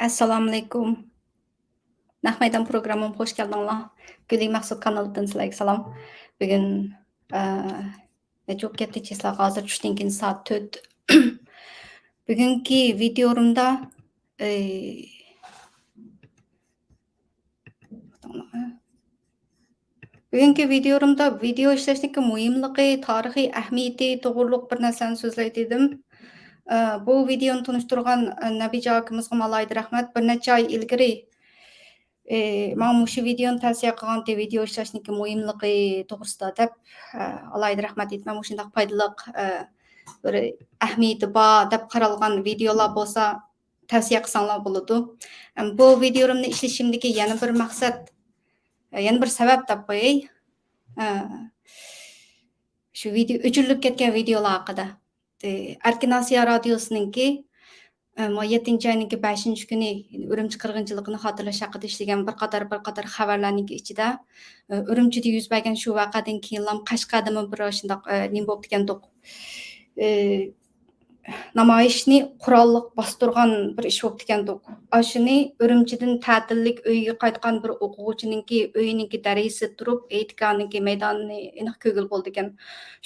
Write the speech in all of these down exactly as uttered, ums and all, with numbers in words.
ئەسسالامۇئەلەيكۇم. نەق مەيدان پروگراممىمغا خوش كەلدىڭلار. گۈلى مەخسۇت كانىلىدىن سىلەرگە سالام. بۈگۈن، ئە، نەچچە بولۇپ كەتتى چىسلاغا؟ ھازىر چۈشتىن كېيىن سائەت تۆت. بۈگۈنكى ۋىدىيورۇمدا، ئى، بۈگۈنكى ۋىدىيورۇمدا ۋىدىيو ئىشلەشنىڭكى مۇھىملىقى، تارىخىي ئەھمىيىتى توغرۇلۇق بىر نەرسىنى سۆزلەي دېدىم. ئە، بۇ ۋىدىيونى تونۇشتۇرغان، ئە، نەبىجە ئاكىمىزغىمۇ ئالاھىدە رەھمەت. بىر نەچچە ئاي ئىلگىرى، ئى، ماڭا مۇشۇ ۋىدىيونى تەۋسىيە قىلغانتى، ۋىدىيو ئىشلەشنىڭكى مۇھىملىقى توغرىسىدا دەپ، ئە، ئالاھىدە رەھمەت ئېيتىمەن. مۇشۇنداق پايدىلىق، ئە، بىر ئەھمىيىتى بار دەپ قارالغان ۋىدىيولار بولسا، تەۋسىيە قىلساڭلار بولىدۇ. ئەم، بۇ ۋىدىيولىرىمنى ئىشلىشىمدىكى يەنە بىر مەقسەت، يەنە بىر سەۋەب دەپ قوياي. ئە، شۇ ۋىدىيو، ئۆچۈرۈلۈپ كەتكەن ۋىدىيولار ھەققىدە. ئە، ئەركىن ئاسىيا رادىيوسىنىڭكى، ئە، مانا يەتتىنچى ئاينىڭكى بەشىنچى كۈنى ئۈرۈمچى قىرغىنچىلىقىنى خاتىرىلەش ھەققىدە ئىشلىگەن بىر قاتار، بىر قاتار خەۋەرلەرنىڭكى ئىچىدە، ئە، ئۈرۈمچىدە يۈز بەرگەن شۇ ۋەقەدىن كېيىنلا قەشقەردىمۇ بىر شۇنداق، ئە، نېمە بوپتىكەندۇق. ئە، نامايىشنى قوراللىق باستۇرغان بىر ئىش بوپتىكەندۇق. ئاشۇنى ئۈرۈمچىدىن تەتىللىك ئۆيىگە قايتقان بىر ئوقۇغۇچىنىڭكى ئۆيىنىڭكى دەرىزىسىدە تۇرۇپ، ئېيتىكانىڭكى مەيدانىنى ئېنىق كۆرگىلى بولىدىكەن.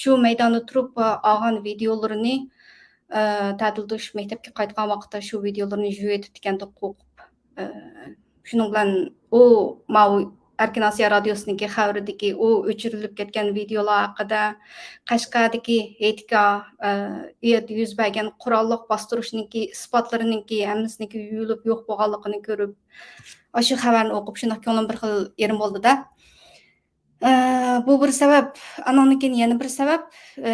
شۇ مەيداندا تۇرۇپ، ئالغان ۋىدىيولىرىنى، ئە، تەتىلدە شۇ مەكتەپكە قايتقان ۋاقىتتا شۇ ۋىدىيولىرىنى يۇيۇۋېتىپتىكەندۇق قورقۇپ. ئە، شۇنىڭ بىلەن ئۇ ماۋۇ ئەركىن ئاسىيا رادىيوسىنىڭكى خەۋىرىدىكى ئۇ ئۆچۈرۈلۈپ كەتكەن ۋىدىيولار ھەققىدە، قەشقەردىكى ئېيتىكا، ئە، ئۇ يەردە يۈز بەرگەن قوراللىق باستۇرۇشنىڭكى ئىسپاتلىرىنىڭكى ھەممىسىنىڭكى يۇيۇلۇپ يوق بولغانلىقىنى كۆرۈپ، ئاشۇ خەۋەرنى ئوقۇپ شۇنداق كۆڭلۈم بىر خىل يېرىم بولدى-دە. ئە، بۇ بىر سەۋەب. ئانىڭدىن كېيىن يەنە بىر سەۋەب، ئە،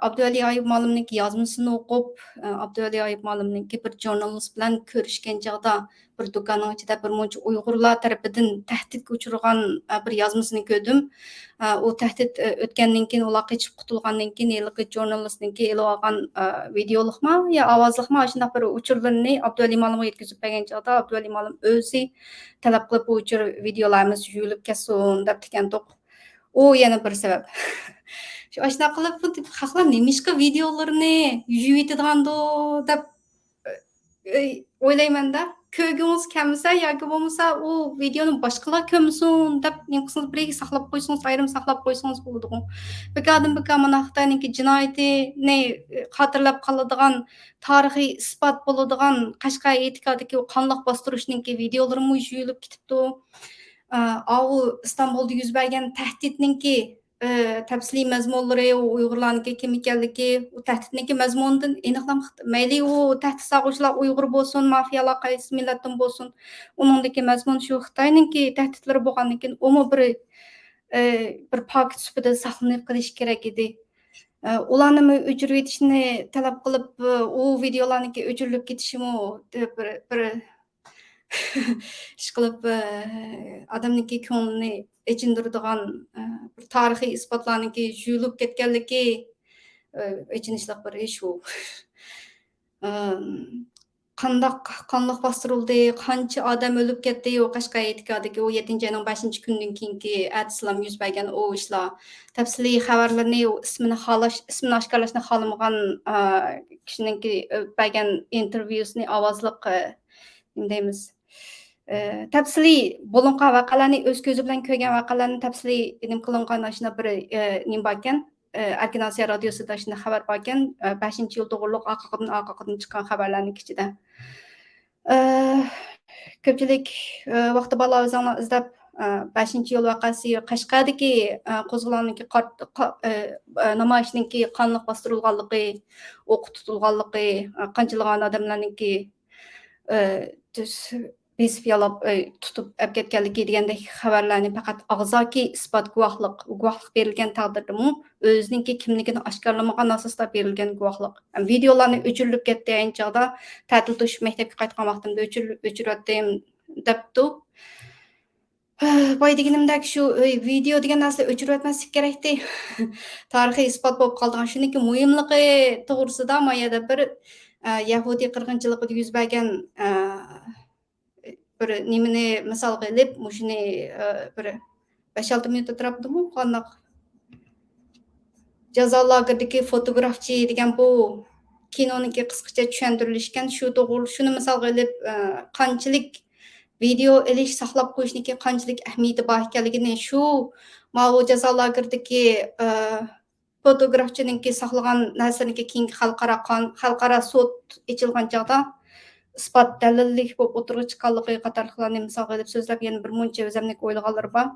ئابدۇۋەلى ئايۇپ مۇئەللىمنىڭكى يازمىسىنى ئوقۇپ، ئە، ئابدۇۋەلى ئايۇپ مۇئەللىمنىڭكى بىر ژۇرنالىست بىلەن كۆرۈشكەن چاغدا بىر دۇكاننىڭ ئىچىدە بىر مۇنچە ئۇيغۇرلار تەرىپىدىن تەھدىتكە ئۇچرىغان، ئە، بىر يازمىسىنى كۆردۈم. ئە، ئۇ تەھدىت، ئە، ئۆتكەندىن كېيىن، ئۇلار قېچىپ قۇتۇلغاندىن كېيىن، ھېلىقى ژۇرنالىستنىڭكى ئېلىۋالغان، ئە، ۋىدېئولۇقما يا ئاۋازلىقما، ئاشۇنداق بىر ئۇچۇرلىرىنى ئابدۇۋەلى مۇئەللىمغا يەتكۈزۈپ بەرگەن چاغدا، ئابدۇۋەلى مۇئەللىم ئۆزى تەلەپ قىلىپ، بۇ ئۇچۇر ۋىدېئولار ھەممىسى يۇيۇلۇپ كەتسۇن دەپتىكەندۇق. ئۇ يەنە بىر سەۋەب. شۇ ئاشۇنداق قىلىپ، بۇ خەقلەر نېمىشقا ۋىدېئولىرىنى يۇيۇۋېتىدىغاندۇ دەپ، ئۆي، ئويلايمەن-دە. كۆرگۈڭىز كەلمىسە ياكى بولمىسا ئۇ ۋىدېئونى باشقىلار كۆرمىسۇن دەپ نېمە قىلسىڭىز، بىر يەرگە ساقلاپ قويسىڭىز، ئايرىم ساقلاپ قويسىڭىز بولىدىغۇ. بىكاردىن بىكار مانا خىتاينىڭكى جىنايىتىنى، ئى، خاتىرىلەپ قالىدىغان، تارىخىي ئىسپات بولىدىغان قەشقەر ئېيتىكادىكى ئۇ قانلىق باستۇرۇشنىڭكى ۋىدېئولىرىمۇ يۇيۇلۇپ كېتىپتۇ. ئە، ئاۋۇ ئىستانبۇلدا يۈز بەرگەن تەھدىتنىڭكى، ئە، تەپسىلىي مەزمۇنلىرى، ئۇ ئۇيغۇرلارنىڭكى كىم ئىكەنلىكى، ئۇ تەھدىتنىڭكى مەزمۇنىدىن ئېنىقلام-، مەيلى ئۇ تەھدىت سالغۇچىلار ئۇيغۇر بولسۇن، مافىيالار قايسى مىللەتتىن بولسۇن، ئۇنىڭدىكى مەزمۇن شۇ خىتاينىڭكى تەھدىتلىرى بولغاندىن كېيىن، ئۇمۇ بىر، ئە، بىر پاكىت سۈپىتىدە ساقلىنىپ قېلىشى كېرەك ئىدى. ئە، ئۇلارنىمۇ ئۆچۈرۈۋېتىشنى تەلەپ قىلىپ، ئۇ ۋىدېئولارنىڭكى ئۆچۈرۈلۈپ كېتىشىمۇ بىر، بىر ئىشقىلىپ، ئادەمنىڭكى كۆڭلىنى ئېچىندۇرىدىغان، بىر تارىخىي ئىسپاتلارنىڭكى يۇيۇلۇپ كەتكەنلىكى، ئېچىنىشلىق بىر ئىش ئۇ. قانداق قانلىق باستۇرۇلدى، قانچە ئادەم ئۆلۈپ كەتتى، ئۇ قەشقەر ئېيتىكادىكى ئۇ يەتتىنچى ئاينىڭ بەشىنچى كۈنىدىن كېيىنكى ئەتىسىلام يۈز بەرگەن ئۇ ئىشلار. تەپسىلىي خەۋەرلىرىنى ئۇ ئىسمىنى خالاش، ئىسمىنى ئاشكارىلاشنى خالىمىغان، ئا، كىشىنىڭكى، ئە، بەرگەن ئىنتېرۋيۇسىنى ئاۋازلىق، ئە، نېمە دەيمىز، ئە، تەپسىلىي بولۇنغان ۋەقەلەرنى، ئۆز كۆزى بىلەن كۆرگەن ۋەقەلەرنى تەپسىلىي نېمە قىلىنغان ئاشۇنداق بىر، ئە، نېمە باركەن، ئە، ئەركىن ئاسىيا رادىيوسىدا شۇنداق خەۋەر باركەن، ئە، بەشىنچى ئىيۇل توغرۇلۇق ئارقىدىن، ئارقىدىن چىققان خەۋەرلەرنىڭ ئىچىدە. ئە، كۆپچىلىك، ئە، ۋاقتى بارلار ئۆزۈڭلار ئىزدەپ، ئە، بەشىنچى ئىيۇل ۋەقەسى قەشقەردىكى، ئە، قوزغىلاڭنىڭكى قار-، قا-، ئە، ئە، نامايىشنىڭكى قانلىق باستۇرۇلغانلىقى، ئوققا تۇتۇلغانلىقى، ئە، قانچىلىغان ئادەملەرنىڭكى، ئە، تۈس-، بېسىپ يالاپ، ئە، تۇتۇپ ئەپ كەتكەنلىكى دېگەندەك خەۋەرلەرنى پەقەت ئاغزاكى ئىسپات گۇۋاھلىق، گۇۋاھلىق بېرىلگەن تەقدىردىمۇ، ئۆزىنىڭكى كىملىكىنى ئاشكارىلىمىغان ئاساستا بېرىلگەن گۇۋاھلىق. ۋىدېئولارنى ئۆچۈرۈلۈپ كەتتى، ئەينى چاغدا تەتىل توشۇپ مەكتەپكە قايتقان ۋاقتىمدا ئۆچۈر-، ئۆچۈرۈۋەتتىم دەپتۇ. ۋاي دېگىنىمدەك، شۇ، ئۆي، ۋىدېئو دېگەن نەرسىنى ئۆچۈرۈۋەتمەسلىك كېرەكتى. تارىخىي ئىسپات بولۇپ قالىدىغان، شۇنىڭكى مۇھىملىقى توغرىسىدا ما يەردە بىر، ئە، يەھۇدىي قىرغىنچىلىقىدا يۈز بەرگەن، ئە، بىر نېمىنى مىسالغا ئېلىپ، مۇشۇنى، ئە، بىر بەش-ئالتە مىنۇت ئەتراپىدىمۇ قانداق؟ جازا لاگېرىدىكى فوتوگرافچى دېگەن بۇ كىنونىڭكى قىسقىچە چۈشەندۈرۈلۈشكەن. شۇ توغرۇلۇق، شۇنى مىسالغا ئېلىپ، ئە، قانچىلىك ۋىدېئو ئېلىش، ساقلاپ قويۇشنىڭكى قانچىلىك ئەھمىيىتى بار ئىكەنلىكىنى، شۇ ماۋۇ جازا لاگېرىدىكى، ئە، فوتوگرافچىنىڭكى ساقلىغان نەرسىنىڭكى كېيىنكى خەلقئارا قان-، خەلقئارا سوت ئېچىلغان چاغدا ئىسپات دەلىللىك بولۇپ ئوتتۇرىغا چىققانلىقى قاتارلىقلارنى مىسالغا ئېلىپ سۆزلەپ، يەنە بىر مۇنچە ئۆزەمنىڭكى ئويلىغانلىرى بار.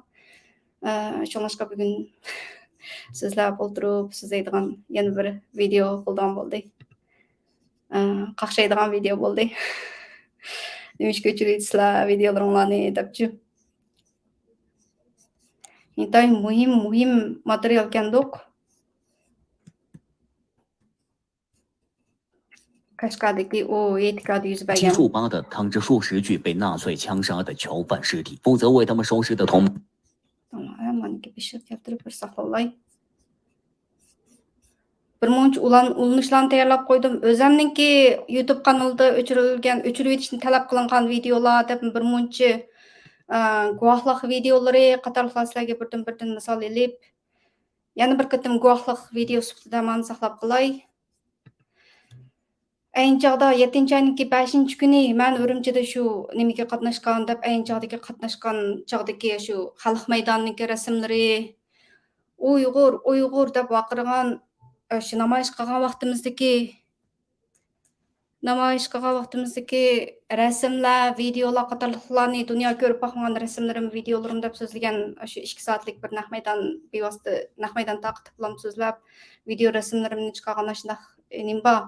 ئە، شۇڭلاشقا بۈگۈن سۆزلەپ ئولتۇرۇپ سۆزلەيدىغان يەنە بىر ۋىدېئو قىلىدىغان بولدى. ئە، قاقشايدىغان ۋىدېئو بولدى. نېمىشقا ئۆچۈرۈۋېتىسىلەر ۋىدېئولىرىڭلارنى دەپچۇ. ئىنتايىن مۇھىم، مۇھىم ماتېرىيال ئىكەندۇق. قەشقەردىكى ئۇ ھېيتگاھدا يۈز بەرگەن. 金树帮的藤之树十具被纳粹枪杀的囚犯尸体，负责为他们收尸的同 مانا گېپى شۇ كەلتۈرۈپ بىر ساقلاۋالاي. بىر مۇنچە ئۇلان-، ئۇلىنىشلارنى تەييارلاپ قويدۇم. ئۆزەمنىڭكى يۇتۇب قانىلىدا ئۆچۈرۈلگەن، ئۆچۈرۈۋېتىشنى تەلەپ قىلىنغان ۋىدېئولار دەپ بىر مۇنچە، ئە، گۇۋاھلىق ۋىدېئولىرى قاتارلىقلار سىلەرگە بىردىن-بىردىن مىسال ئېلىپ، يەنە بىر قېتىم گۇۋاھلىق ۋىدېئو سۈپىتىدە مانا ساقلاپ قالاي. ئەينى چاغدا يەتتىنچى ئاينىڭكى بەشىنچى كۈنى مەن ئۈرۈمچىدە شۇ نېمىگە قاتناشقان دەپ، ئەينى چاغدىكى قاتناشقان چاغدىكى شۇ خەلق مەيدانىنىڭكى رەسىملىرى، «ئۇيغۇر، ئۇيغۇر» دەپ ۋارقىرىغان، ئاشۇ نامايىش قىلغان ۋاقتىمىزدىكى، نامايىش قىلغان ۋاقتىمىزدىكى رەسىملەر، ۋىدېئولار قاتارلىقلارنى، دۇنيا كۆرۈپ باقمىغان رەسىملىرىم، ۋىدېئولىرىم دەپ سۆزلىگەن ئاشۇ ئىككى سائەتلىك بىر نەق مەيدان، بىۋاسىتە نەق مەيدان تارقىتىپلام سۆزلەپ، ۋىدېئو رەسىملىرىمنى چىقارغان ئاشۇنداق نېمە بار.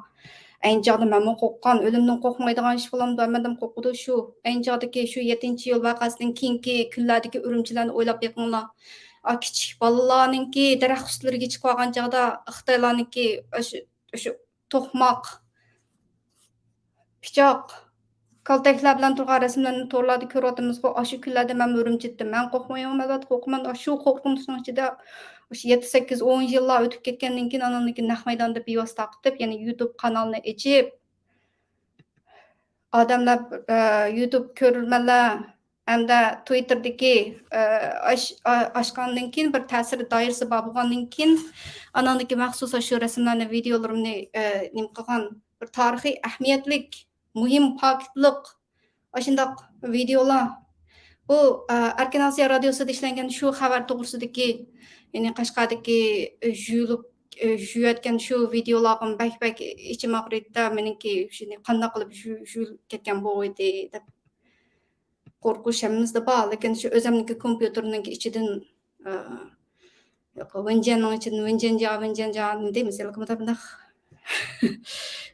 ئەينى چاغدا مەنمۇ قورققان، ئۆلۈمدىن قورقمايدىغان ئىش بولامدۇ؟ ھەممىدىن قورقىدۇ شۇ. ئەينى چاغدىكى شۇ يەتتىنچى ئىيۇل ۋەقەسىدىن كېيىنكى كۈنلەردىكى ئۈرۈمچىلەرنى ئويلاپ بېقىڭلار. ئا، كىچىك بالىلارنىڭكى دەرەخ ئۈستىلىرىگە چىقىۋالغان چاغدا خىتايلارنىڭكى ئاشۇ، ئاشۇ توقماق، پىچاق، كالتەكلەر بىلەن تۇرغان رەسىملەرنى تورلاردا كۆرۈۋاتىمىزغۇ. ئاشۇ كۈنلەردە مەنمۇ ئۈرۈمچىدە. مەن قورقمايمەن، ئەلۋەتتە قورقىمەن. ئاشۇ قورقۇنچنىڭ ئىچىدە ئاشۇ يەتتە، سەككىز، ئون يىللار ئۆتۈپ كەتكەندىن كېيىن، ئانىڭدىن كېيىن نەق مەيداندا بىۋاسىتە تارقىتىپ، يەنە يۇتۇب قانالنى ئېچىپ، ئادەملەر، ئە، يۇتۇب كۆرۈرمەنلەر ھەمدە تۋىتتېردىكى، ئە، ئاش-، ئا-، ئاچقاندىن كېيىن، بىر تەسىر دائىرىسى بار بولغاندىن كېيىن، ئانىڭدىكى مەخسۇس ئاشۇ رەسىملەرنى، ۋىدېئولىرىمنى، ئە، نېمە قىلغان، بىر تارىخىي ئەھمىيەتلىك، مۇھىم پاكىتلىق ئاشۇنداق ۋىدېئولار. بۇ، ئە، ئەركىن ئاسىيا رادىيوسىدا ئىشلەنگەن شۇ خەۋەر توغرىسىدىكى، يەنى قەشقەردىكى، ئە، يۇيۇلۇپ، ئە، يۇيۇۋەتكەن شۇ ۋىدېئولارغىمۇ بەك، بەك ئىچىم ئاغرىيدۇ-دە، مېنىڭكى شۇنى قانداق قىلىپ يۇ-، يۇيۇلۇپ كەتكەن بولغىيدى دەپ. قورقۇش ھەممىمىزدە بار، لېكىن شۇ ئۆزەمنىڭكى كومپيۇتېرنىڭكى ئىچىدىن، ئە، يوق، ۋېنجيەننىڭ ئىچىدىن ۋېنجيەنجيا، ۋېنجيەنجيا دېمىسە، مۇنداق، مۇنداق.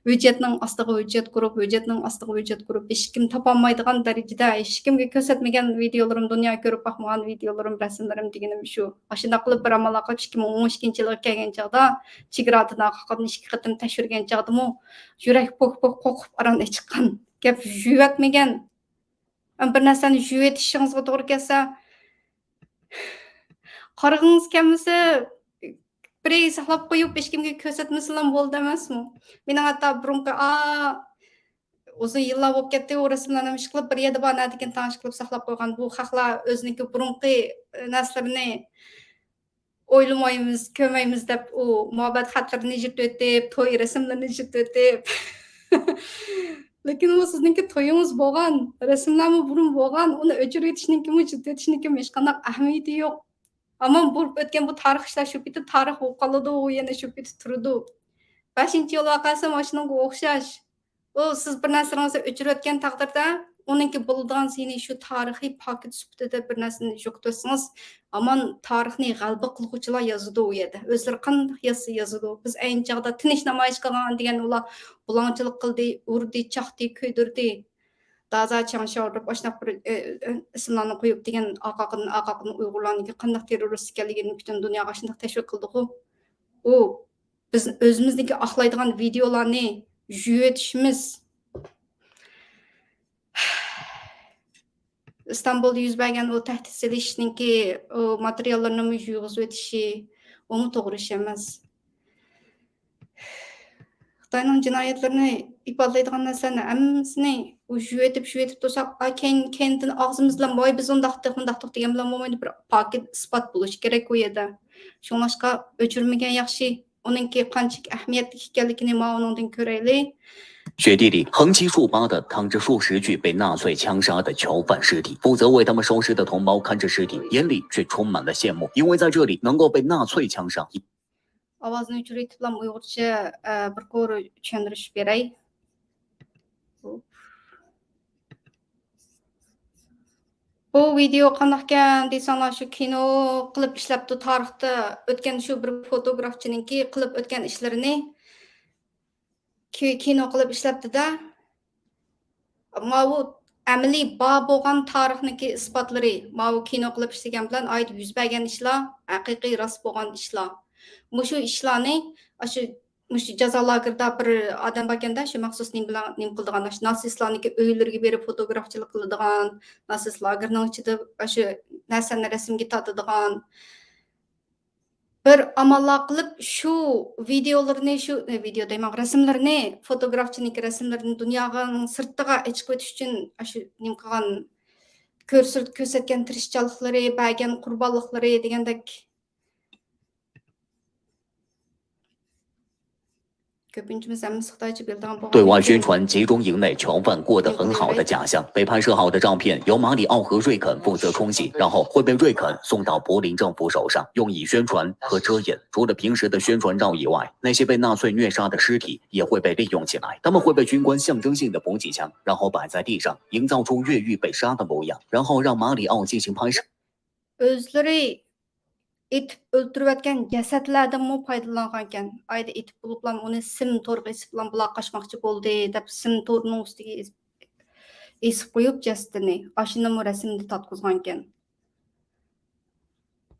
ھۆججەتنىڭ ئاستىغا ھۆججەت قۇرۇپ، ھۆججەتنىڭ ئاستىغا ھۆججەت قۇرۇپ، ھېچكىم تاپالمايدىغان دەرىجىدە، ھېچكىمگە كۆرسەتمىگەن ۋىدېئولىرىم، دۇنيا كۆرۈپ باقمىغان ۋىدېئولىرىم، رەسىملىرىم دېگىنىم شۇ. ئاشۇنداق قىلىپ بىر ئاماللار قىلىپ، ئىككى مىڭ ئون ئىككىنچى يىلغا كەلگەن چاغدا، چېگرادىن ئارقا قاپنى ئىككى قېتىم تەكشۈرگەن چاغدىمۇ، يۈرەك پوك-پوك قورقۇپ ئاران ئېچىققان. گەپ يۇيۇۋەتمىگەن. بىر نەرسىنى يۇيۇۋېتىشىڭىزغا توغرا كەلسە، قارىغىڭىز كەلمىسە، بىرەيگە ساقلاپ قويۇپ، ھېچكىمگە كۆرسەتمىسىلا بولدى ئەمەسمۇ؟ مېنىڭ ھەتتا بۇرۇنقى، ئا، ئۇزۇن يىللار بولۇپ كەتتى، ئۇ رەسىملەرنى ئىشقىلىپ، بىر يەردە بار، نەدىكىن تاڭ ئىشقىلىپ ساقلاپ قويغان. بۇ خەقلەر ئۆزىنىڭكى بۇرۇنقى، ئە، نەرسىلىرىنى ئويلىمايمىز، كۆرمەيمىز دەپ، ئۇ مۇھەببەت خەتلىرىنى يىرتىۋېتىپ، توي رەسىملىرىنى يىرتىۋېتىپ. لېكىن ئۇ سىزنىڭكى تويىڭىز بولغان، رەسىملەرمۇ بۇرۇن بولغان، ئۇنى ئۆچۈرۈۋېتىشنىڭكىمۇ، يىرتىۋېتىشنىڭكىمۇ ھېچقانداق ئەھمىيىتى يوق. ئامان بولۇپ ئۆتكەن بۇ تارىخ ئىشلار شۇ پېتى تارىخ بولۇپ قالىدۇ، ئۇ يەنە شۇ پېتى تۇرىدۇ. بەشىنچى يول ۋەقەسىمۇ ئاشۇنىڭغا ئوخشاش. ئۇ سىز بىر نەرسىلىرىڭىزنى ئۆچۈرۈۋەتكەن تەقدىردە، ئۇنىڭكى بولىدىغان زىيىنى شۇ تارىخىي پاكىت سۈپىتىدە بىر نەرسىنى يوقىتىۋەتسىڭىز، ھامان تارىخنى غەلىبە قىلغۇچىلار يازىدۇ ئۇ يەردە. ئۆزلىرى قانداق يازسا يازىدۇ. بىز ئەينى چاغدا تىنچ نامايىش قىلغان دېگەن ئۇلار بۇلاڭچىلىق قىلدى، ئۇردى، چاقتى، كۆيدۈردى. دازا چاڭشاۋ تۇرۇپ، ئاشۇنداق بىر، ئى، ئى، ئىسىملارنى قويۇپ دېگەن، ئارقا ئارقىدىن، ئارقا ئارقىدىن ئۇيغۇرلارنىڭكى قانداق تېررورىست ئىكەنلىكىنى پۈتۈن دۇنياغا ئاشۇنداق تەشۋىق قىلدىغۇ. ئۇ بىز ئۆزىمىزنىڭكى ئاقلايدىغان ۋىدېئولارنى يۇيۇۋېتىشىمىز. ئىستانبۇلدا يۈز بەرگەن ئۇ تەھدىت سېلىشنىڭكى ئۇ ماتېرىياللىرىنىمۇ يۇيغۇزۇۋېتىشى، ئۇمۇ توغرا ئىش ئەمەس. خىتاينىڭ جىنايەتلىرىنى ئىپادىلەيدىغان نەرسىلەرنى ھەممىسىنى ئۇ يۇيۇۋېتىپ، يۇيۇۋېتىپ تۇرساق، ئا، كەينى، كەينىدىن ئاغزىمىز بىلەن، «ۋاي، بىز ئۇنداقتۇق، مۇنداقتۇق» دېگەن بىلەن بولمايدۇ، بىر پاكىت ئىسپات بولۇشى كېرەك ئۇ يەردە. شۇڭلاشقا ئۆچۈرمىگەن ياخشى. ئۇنىڭكى قانچىلىك ئەھمىيەتلىك ئىكەنلىكىنى ماۋۇنىڭدىن كۆرەيلى. 雪地里横七竖八地躺着数十具被纳粹枪杀的囚犯尸体，负责为他们收尸的同胞看着尸体，眼里却充满了羡慕，因为在这里能够被纳粹枪杀。 ئاۋازنى ئۆچۈرۈۋېتىپلا ئۇيغۇرچە، ئە، بىر قۇر چۈشەندۈرۈش بېرەي. بۇ ۋىدېئو قانداقكەن دېسەڭلار، شۇ كىنو قىلىپ ئىشلەپتۇ، تارىختا ئۆتكەن شۇ بىر فوتوگرافچىنىڭكى قىلىپ ئۆتكەن ئىشلىرىنى كى-، كىنو قىلىپ ئىشلەپتۇ-دە. ماۋۇ ئەمەلىي بار بولغان تارىخنىڭكى ئىسپاتلىرى، ماۋۇ كىنو قىلىپ ئىشلىگەن بىلەن ئايدا يۈز بەرگەن ئىشلار، ھەقىقىي راست بولغان ئىشلار. مۇشۇ ئىشلارنى، ئاشۇ، مۇشۇ جازا لاگېرىدا بىر ئادەم باركەن-دە، شۇ مەخسۇس نېمە بىلەن، نېمە قىلىدىغان، ئاشۇ ناتسىستلارنىڭكى ئۆيلىرىگە بېرىپ فوتوگرافچىلىق قىلىدىغان، ناتسىست لاگېرنىڭ ئىچىدە ئاشۇ نەرسىلەرنى رەسىمگە تارتىدىغان، بىر ئاماللار قىلىپ، شۇ ۋىدېئولىرىنى، شۇ، ئە، ۋىدېئو دەيمەن، رەسىملىرىنى، فوتوگرافچىنىڭكى رەسىملىرىنى دۇنياغا سىرتىغا ئېچىقىۋېتىش ئۈچۈن، ئاشۇ نېمە قىلغان، كۆرسەت-، كۆرسەتكەن تىرىشچانلىقلىرى، بەرگەن قۇربانلىقلىرى دېگەندەك. كۆپىنچىمىز ھەممىسى خىتايچە بىلىدىغان بولغان. 对外宣传集中营内囚犯过得很好的假象。被拍摄好的照片由马里奥和瑞肯负责冲洗，然后会被瑞肯送到柏林政府手上，用以宣传和遮掩。除了平时的宣传照以外，那些被纳粹虐杀的尸体也会被利用起来，他们会被军官象征性的补给箱，然后摆在地上，营造出越狱被杀的模样，然后让马里奥进行拍摄。 ئۆزلىرى ئېتىپ ئۆلتۈرۈۋەتكەن جەسەتلەردىنمۇ پايدىلانغانىكەن. ئايدا ئېتىپ بولۇپلا ئۇنى سىم تورغا ئېسىپلا بۇلار قاچماقچى بولدى دەپ سىم تورىنىڭ ئۈستىگە ئېسىپ، ئېسىپ قويۇپ جەسىتىنى، ئاشۇندىمۇ رەسىمنى تارتقۇزغانىكەن.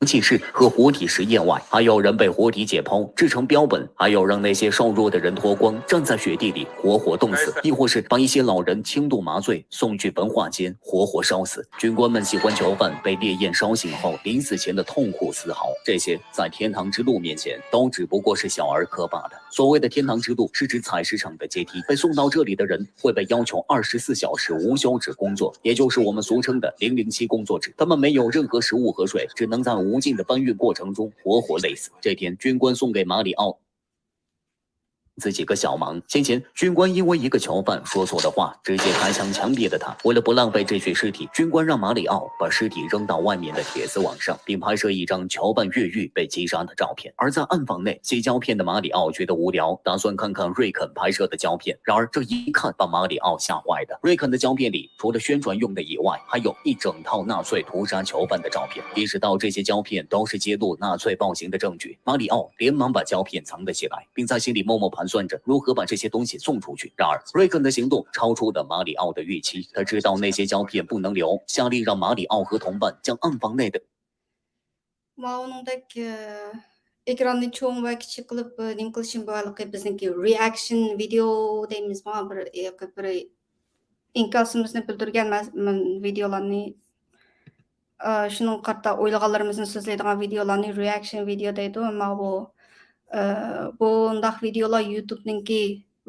气室和活体实验外，还有人被活体解剖，制成标本，还有让那些瘦弱的人脱光，站在雪地里活活冻死，亦或是把一些老人轻度麻醉，送去焚化间活活烧死。军官们喜欢囚犯被烈焰烧醒后临死前的痛苦嘶吼，这些在天堂之路面前都只不过是小儿科罢了。所谓的天堂之路，是指采石场的阶梯。被送到这里的人会被要求二十四小时无休止工作，也就是我们俗称的零零七工作制。他们没有任何食物和水，只能在无尽的搬运过程中活活累死。这天，军官送给马里奥 自己个小忙。先前，军官因为一个囚犯说错的话，直接开枪枪毙了他。为了不浪费这具尸体，军官让马里奥把尸体扔到外面的铁丝网上，并拍摄一张囚犯越狱被击杀的照片。而在暗房内，吸胶片的马里奥觉得无聊，打算看看瑞肯拍摄的胶片。然而，这一看把马里奥吓坏了。瑞肯的胶片里除了宣传用的以外，还有一整套纳粹屠杀囚犯的照片。意识到这些胶片都是揭露纳粹暴行的证据，马里奥连忙把胶片藏了起来，并在心里默默盘算着如何把这些东西送出去。然而，瑞肯的行动超出了马里奥的预期。他知道那些胶片不能留，下令让马里奥和同伴将暗房内的 ماۋۇنىڭدەك، ئە، ئېكراننى چوڭ ۋە كىچىك قىلىپ، ئە، نېمە قىلىشىم بۇ ھېلىقى بىزنىڭكى رېئاكشن ۋىدېئو دەيمىزما، بىر، ئە، بىر ئىنكاسىمىزنى بىلدۈرگەن مەز-، مەن-، ۋىدېئولارنى، ئە، شۇنىڭغا قارىتا ئويلىغانلىرىمىزنى سۆزلەيدىغان ۋىدېئولارنى رېئاكشن ۋىدېئو دەيدۇ. ماۋۇ، ئە، بۇنداق ۋىدېئولار يۇتۇبنىڭكى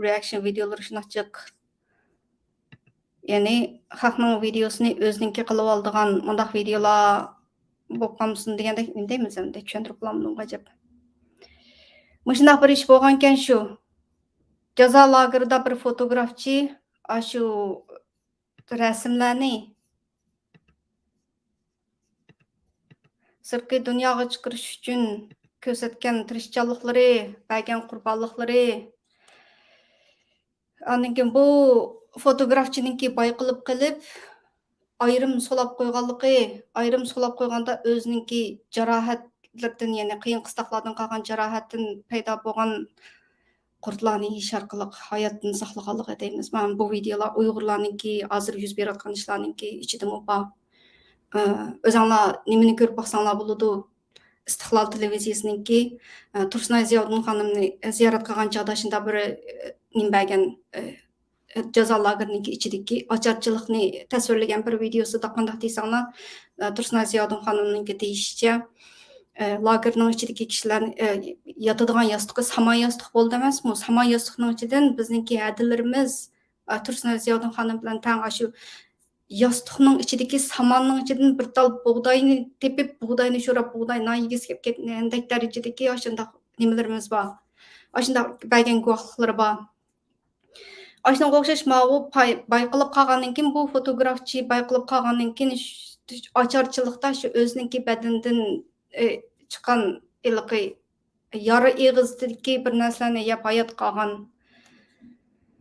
رېئاكشن ۋىدېئولىرى شۇنداق جىق. يەنى خەقنىڭ ۋىدېئوسىنى ئۆزىنىڭكى قىلىۋالىدىغان مۇنداق ۋىدېئولار بولۇپ قالمىسۇن دېگەندەك نېمە دەيمىز ئەمدى، چۈشەندۈرۈپ بولالمىدىمغۇ ئەجەب. مۇشۇنداق بىر ئىش بولغانىكەن شۇ. جازا لاگېرىدا بىر فوتوگرافچى ئاشۇ رەسىملەرنى سىرتقى دۇنياغا چىقىرىش ئۈچۈن كۆرسەتكەن تىرىشچانلىقلىرى، بەرگەن قۇربانلىقلىرى، ئاندىن كېيىن بۇ فوتوگرافچىنىڭكى بايقىلىپ قېلىپ، ئايرىم سولاپ قويغانلىقى، ئايرىم سولاپ قويغاندا ئۆزىنىڭكى جاراھەتلىرىدىن، يەنى قىيىن قىستاقلاردىن قالغان جاراھەتتىن پەيدا بولغان قۇرتلارنى يېيىش ئارقىلىق ھاياتتىن ساقلىغانلىقى دەيمىزما، بۇ ۋىدېئولار ئۇيغۇرلارنىڭكى، ھازىر يۈز بېرىۋاتقان ئىشلارنىڭكى ئىچىدىمۇ بار. ئە، ئۆزۈڭلار نېمىنى كۆرۈپ باقساڭلار بولىدۇ، ئىستىقلال تېلېۋىزىيەسىنىڭكى، ئە، تۇرسۇنئاي زىياۋۇدۇن خانىمنى زىيارەت قىلغان چاغدا شۇنداق بىر، ئە، نېمە بەرگەن، ئە، جازا لاگېرىنىڭكى ئىچىدىكى ئاچارچىلىقنى تەسۋىرلىگەن بىر ۋىدېئوسىدا قانداق دېسەڭلار، ئە، تۇرسۇنئاي زىياۋۇدۇن خانىمنىڭكى دېيىشىچە، ئە، لاگېرنىڭ ئىچىدىكى كىشىلەر، ئە، ياتىدىغان ياستۇقى سامان ياستۇق بولدى ئەمەسمۇ؟ سامان ياستۇقنىڭ ئىچىدىن بىزنىڭكى ھەدىلىرىمىز، ئە، تۇرسۇنئاي زىياۋۇدۇن خانىم بىلەن تەڭ ئاشۇ ياستۇقنىڭ ئىچىدىكى ساماننىڭ ئىچىدىن بىر تال بۇغداينى تېپىپ، بۇغداينى شوراپ، بۇغداي نان يېگۈسى كېلىپ كەتكەندەك دەرىجىدىكى ئاشۇنداق نېمىلىرىمىز بار. ئاشۇنداق بەرگەن گۇۋاھلىقلىرى بار. ئاشۇنىڭغا ئوخشاش ماۋۇ پاي-، بايقىلىپ قالغاندىن كېيىن، بۇ فوتوگرافچى بايقىلىپ قالغاندىن كېيىن، ش-، ئاچارچىلىقتا شۇ ئۆزىنىڭكى بەدىنىدىن، ئى، چىققان ھېلىقى يارا ئېغىزىدىكى بىر نەرسىلەرنى يەپ ھايات قالغان.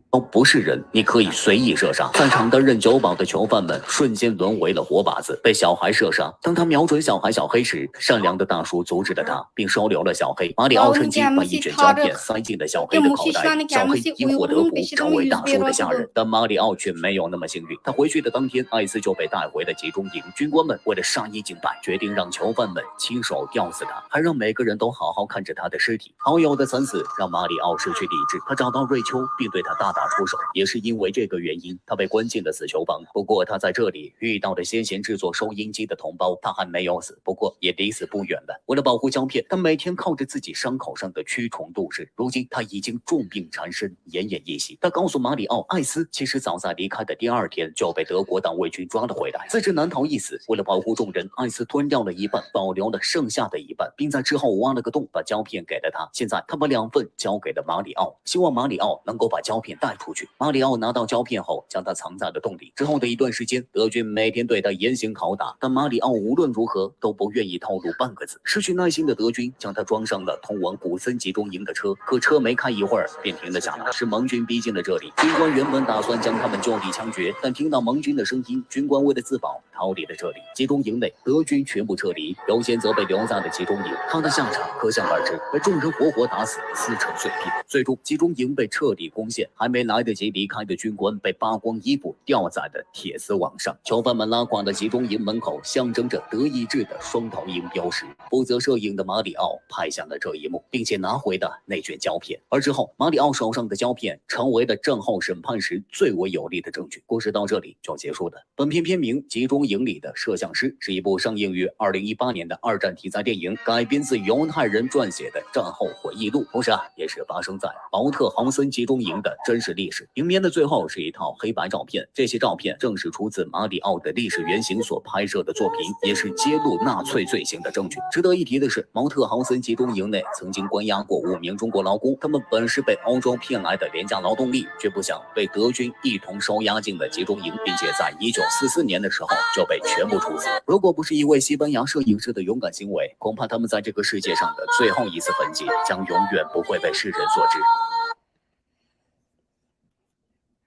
都不是人，你可以随意射杀。在场担任酒保的囚犯们瞬间沦为了活靶子，被小孩射杀。当他瞄准小孩小黑时，善良的大叔阻止了他，并收留了小黑。马里奥趁机把一卷胶片塞进了小黑的口袋，小黑因祸得福，成为大叔的下人。但马里奥却没有那么幸运，他回去的当天，艾斯就被带回了集中营。军官们为了杀一儆百，决定让囚犯们亲手吊死他，还让每个人都好好看着他的尸体。 好友的惨死让马里奥失去理智，他找到瑞秋，并对他大打出手。也是因为这个原因，他被关进了死囚房。不过，他在这里遇到的先贤制作收音机的同胞，他还没有死，不过也离死不远了。为了保护胶片，他每天靠着自己伤口上的蛆虫度日。如今，他已经重病缠身，奄奄一息。他告诉马里奥，艾斯其实早在离开的第二天就被德国党卫军抓了回来，自知难逃一死，为了保护众人，艾斯吞掉了一半，保留了剩下的一半，并在之后挖了个洞，把胶片给了他。现在，他把两份交给了马里奥，希望马里奥能够把胶片带出去。马里奥拿到胶片后，将它藏在了洞里。之后的一段时间，德军每天对他严刑拷打，但马里奥无论如何都不愿意透露半个字。失去耐心的德军将他装上了通往古森集中营的车，可车没开一会儿便停了下来，是盟军逼近了这里。军官原本打算将他们就地枪决，但听到盟军的声音，军官为了自保， 逃离了这里。集中营内，德军全部撤离，刘贤则被留在了集中营，他的下场可想而知，被众人活活打死，撕成碎片。最终，集中营被彻底攻陷，还没来得及离开的军官被扒光衣服，吊在了铁丝网上。囚犯们拉垮了集中营门口象征着德意志的双头鹰标识。负责摄影的马里奥拍下了这一幕，并且拿回了那卷胶片。而之后，马里奥手上的胶片成为了战后审判时最为有力的证据。故事到这里就结束了。 本片片名《集中营里的摄像师》是一部上映于二零一八年的二战题材电影，改编自犹太人撰写的战后回忆录，同时啊，也是发生在毛特豪森集中营的真实历史。影片的最后是一套黑白照片，这些照片正是出自马里奥的历史原型所拍摄的作品，也是揭露纳粹罪行的证据。值得一提的是，毛特豪森集中营内曾经关押过五名中国劳工，他们本是被欧洲骗来的廉价劳动力，却不想 被德军一同收押进了集中营，并且在一九四四年的时候就被全部处死。如果不是一位西班牙摄影师的勇敢行为，恐怕他们在这个世界上的最后一丝痕迹将永远不会被世人所知。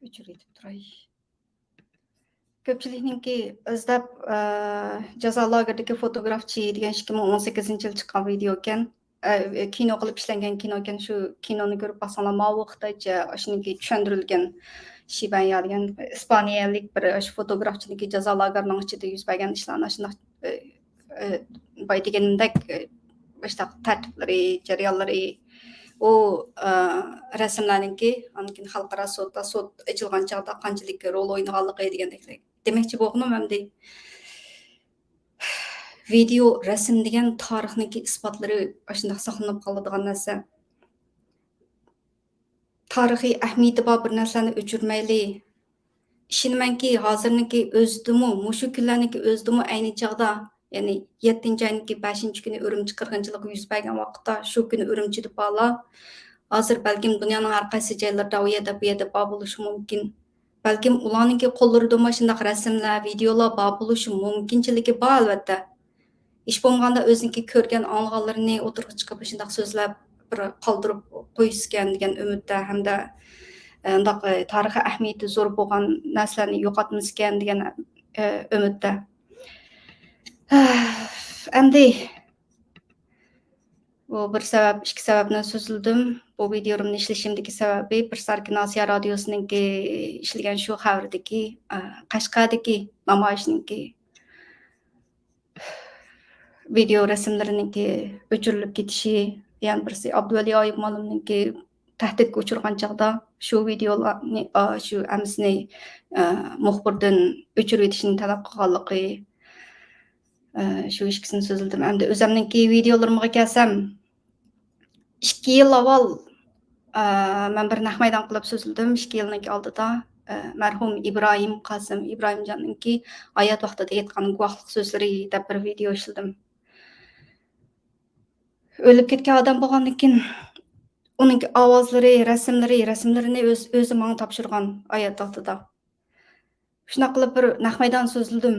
ئۆچۈرۈۋېتىپ تۇراي. كۆپچىلىكنىڭكى ئىزدەپ، ئە، جازا لاگېرىدىكى فوتوگرافچى دېگەن ئىككى مىڭ ئون سەككىزىنچى يىل چىققان ۋىدېئو ئىكەن. ئە، كىنو قىلىپ ئىشلەنگەن كىنو ئىكەن. شۇ كىنونى كۆرۈپ باقساڭلار، ماۋۇ خىتايچە ئاشۇنىڭكى چۈشەندۈرۈلگەن شىبەنيا دېگەن ئىسپانىيەلىك بىر ئاشۇ فوتوگرافچىنىڭكى جازا لاگېرىنىڭ ئىچىدە يۈز بەرگەن ئىشلارنى ئاشۇنداق، ئە، ئە، بايا دېگىنىمدەك، ئە، مۇشۇنداق تەرتىپلىرى، جەريانلىرى، ئۇ، ئە، رەسىملەرنىڭكى، ئاندىن كېيىن خەلقئارا سوتتا، سوت ئېچىلغان چاغدا قانچىلىك رول ئوينىغانلىقى دېگەندەكلەر. دېمەكچى بولغىنىم ئەمدى، ۋىدېئو، رەسىم دېگەن تارىخنىڭكى ئىسپاتلىرى ئاشۇنداق ساقلىنىپ قالىدىغان نەرسە. تارىخىي ئەھمىيىتى بار بىر نەرسىلەرنى ئۆچۈرمەيلى. ئىشىنىمەنكى، ھازىرنىڭكى ئۆزىدىمۇ، مۇشۇ كۈنلەرنىڭكى ئۆزىدىمۇ ئەينى چاغدا، يەنى يەتتىنچى ئاينىڭكى بەشىنچى كۈنى ئۈرۈمچى قىرغىنچىلىقى يۈز بەرگەن ۋاقىتتا، شۇ كۈنى ئۈرۈمچىدە بارلار ھازىر بەلكىم دۇنيانىڭ ھەر قايسى جايلىرىدا، ئۇ يەردە، بۇ يەردە بار بولۇشى مۇمكىن. بەلكىم ئۇلارنىڭكى قوللىرىدا مۇشۇنداق رەسىملەر، ۋىدېئولار بار بولۇشى مۇمكىنچىلىكى بار، ئەلۋەتتە. ھېچ بولمىغاندا ئۆزىنىڭكى كۆرگەن، ئاڭلىغانلىرىنى ئوتتۇرىغا چىقىرىپ، شۇنداق سۆزلەپ، بىر قالدۇرۇپ قويسىكەن دېگەن ئۈمىدتە ھەمدە، ئە، ئۇنداق، ئە، تارىخىي ئەھمىيىتى زور بولغان نەرسىلەرنى يوقاتمىسىكەن دېگەن، ئە، ئۈمىدتە. ئەمدى بۇ بىر سەۋەب، ئىككى سەۋەبنى سۆزلىدىم. بۇ ۋىدېئولىرىمنى ئىشلىشىمدىكى سەۋەبى بىر سەركى ناسىيا رادىيوسىنىڭكى ئىشلىگەن شۇ خەۋىرىدىكى، ئە، قەشقەردىكى نامايىشنىڭكى ۋىدېئو رەسىملىرىنىڭكى ئۆچۈرۈلۈپ كېتىشى، يەنە بىرسى ئابدۇۋەلى ئايۇپ مۇئەللىمنىڭكى تەھدىتكە ئۇچرىغان چاغدا شۇ ۋىدېئولارنى، ئا، شۇ ھەممىسىنى، ئە، مۇخبىردىن ئۆچۈرۈۋېتىشنى تەلەپ قىلغانلىقى، ئە، شۇ ئىككىسىنى سۆزلىدىم. ئەمدى ئۆزۈمنىڭكى ۋىدېئولىرىمغا كەلسەم، ئىككى يىل ئاۋۋال، ئە، مەن بىر نەق مەيدان قىلىپ سۆزلىدىم. ئىككى يىلنىڭكى ئالدىدا، ئە، مەرھۇم ئىبراھىم قاسىم ئىبراھىمجاننىڭكى ھايات ۋاقتىدا ئېيتقان گۇۋاھلىق سۆزلىرى دەپ بىر ۋىدېئو ئىشلىدىم. ئۆلۈپ كەتكەن ئادەم بولغاندىن كېيىن، ئۇنىڭكى ئاۋازلىرى، رەسىملىرى، رەسىملىرىنى ئۆز-، ئۆزى ماڭا تاپشۇرغان ھايات ۋاقتىدا. شۇنداق قىلىپ بىر نەق مەيدان سۆزلىدىم.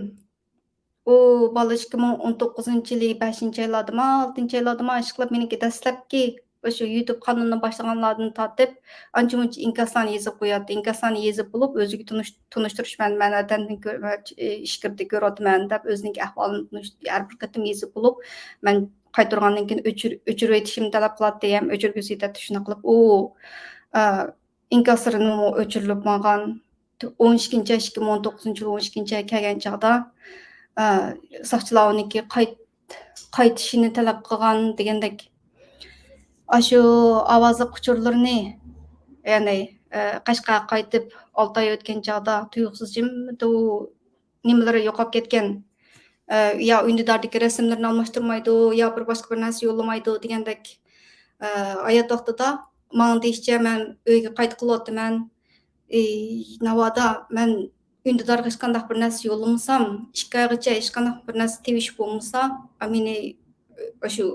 ئۇ بالا ئىككى مىڭ ئون توققۇزىنچى يىلى بەشىنچى ئايلاردىما، ئالتىنچى ئايلاردىما، ئىشقىلىپ مېنىڭكى دەسلەپكى ئاشۇ يۇتۇب قانىلىنى باشلىغانلاردىن تارتىپ ئانچە-مۇنچە ئىنكاسلارنى يېزىپ قوياتتى. ئىنكاسلارنى يېزىپ بولۇپ، ئۆزىگە تونۇش-، تونۇشتۇرۇش مەن-، مەنھەتەندىن كۆ-، ئىچكىرىدە كۆرۈۋاتىمەن دەپ، ئۆزىنىڭكى ئەھۋالىنى تونۇش-، ھەر بىر قېتىم يېزىپ بولۇپ، مەن قايتۇرغاندىن كېيىن ئۆچۈر-، ئۆچۈرۈۋېتىشىمنى تەلەپ قىلاتتى ھەم ئۆچۈرگۈزۈۋېتەتتى. شۇنداق قىلىپ ئۇ، ئە، ئىنكاسلىرىمۇ ئۆچۈرۈلۈپ ماڭغان. ئون ئىككىنچى ئاي، ئىككى مىڭ ئون توققۇزىنچى يىل ئون ئىككىنچى ئاي كەلگەن چاغدا، ئە، ساقچىلار ئۇنىڭكى قايت-، قايتىشىنى تەلەپ قىلغان دېگەندەك. ئاشۇ ئاۋازلىق ئۇچۇرلىرىنى، يەنى، ئە، قەشقەرگە قايتىپ ئالتە ئاي ئۆتكەن چاغدا تۇيۇقسىز جىممىدە ئۇ نېمىلىرى يوقاپ كەتكەن، ئە، يا ئۈندىداردىكى رەسىملىرىنى ئالماشتۇرمايدۇ، يا بىر باشقا بىر نەرسە يوللىمايدۇ دېگەندەك، ئە، ھايات ۋاقتىدا ماڭا دېيىشىچە، مەن ئۆيگە قايتقىلى ئوتىمەن. ئى، ناۋادا مەن ئۈندىدارغا ھېچقانداق بىر نەرسە يوللىمىسام، ئىككى ئايغىچە ھېچقانداق بىر نەرسە تىۋىشىپ بولمىسا، ئا، مېنى، ئاشۇ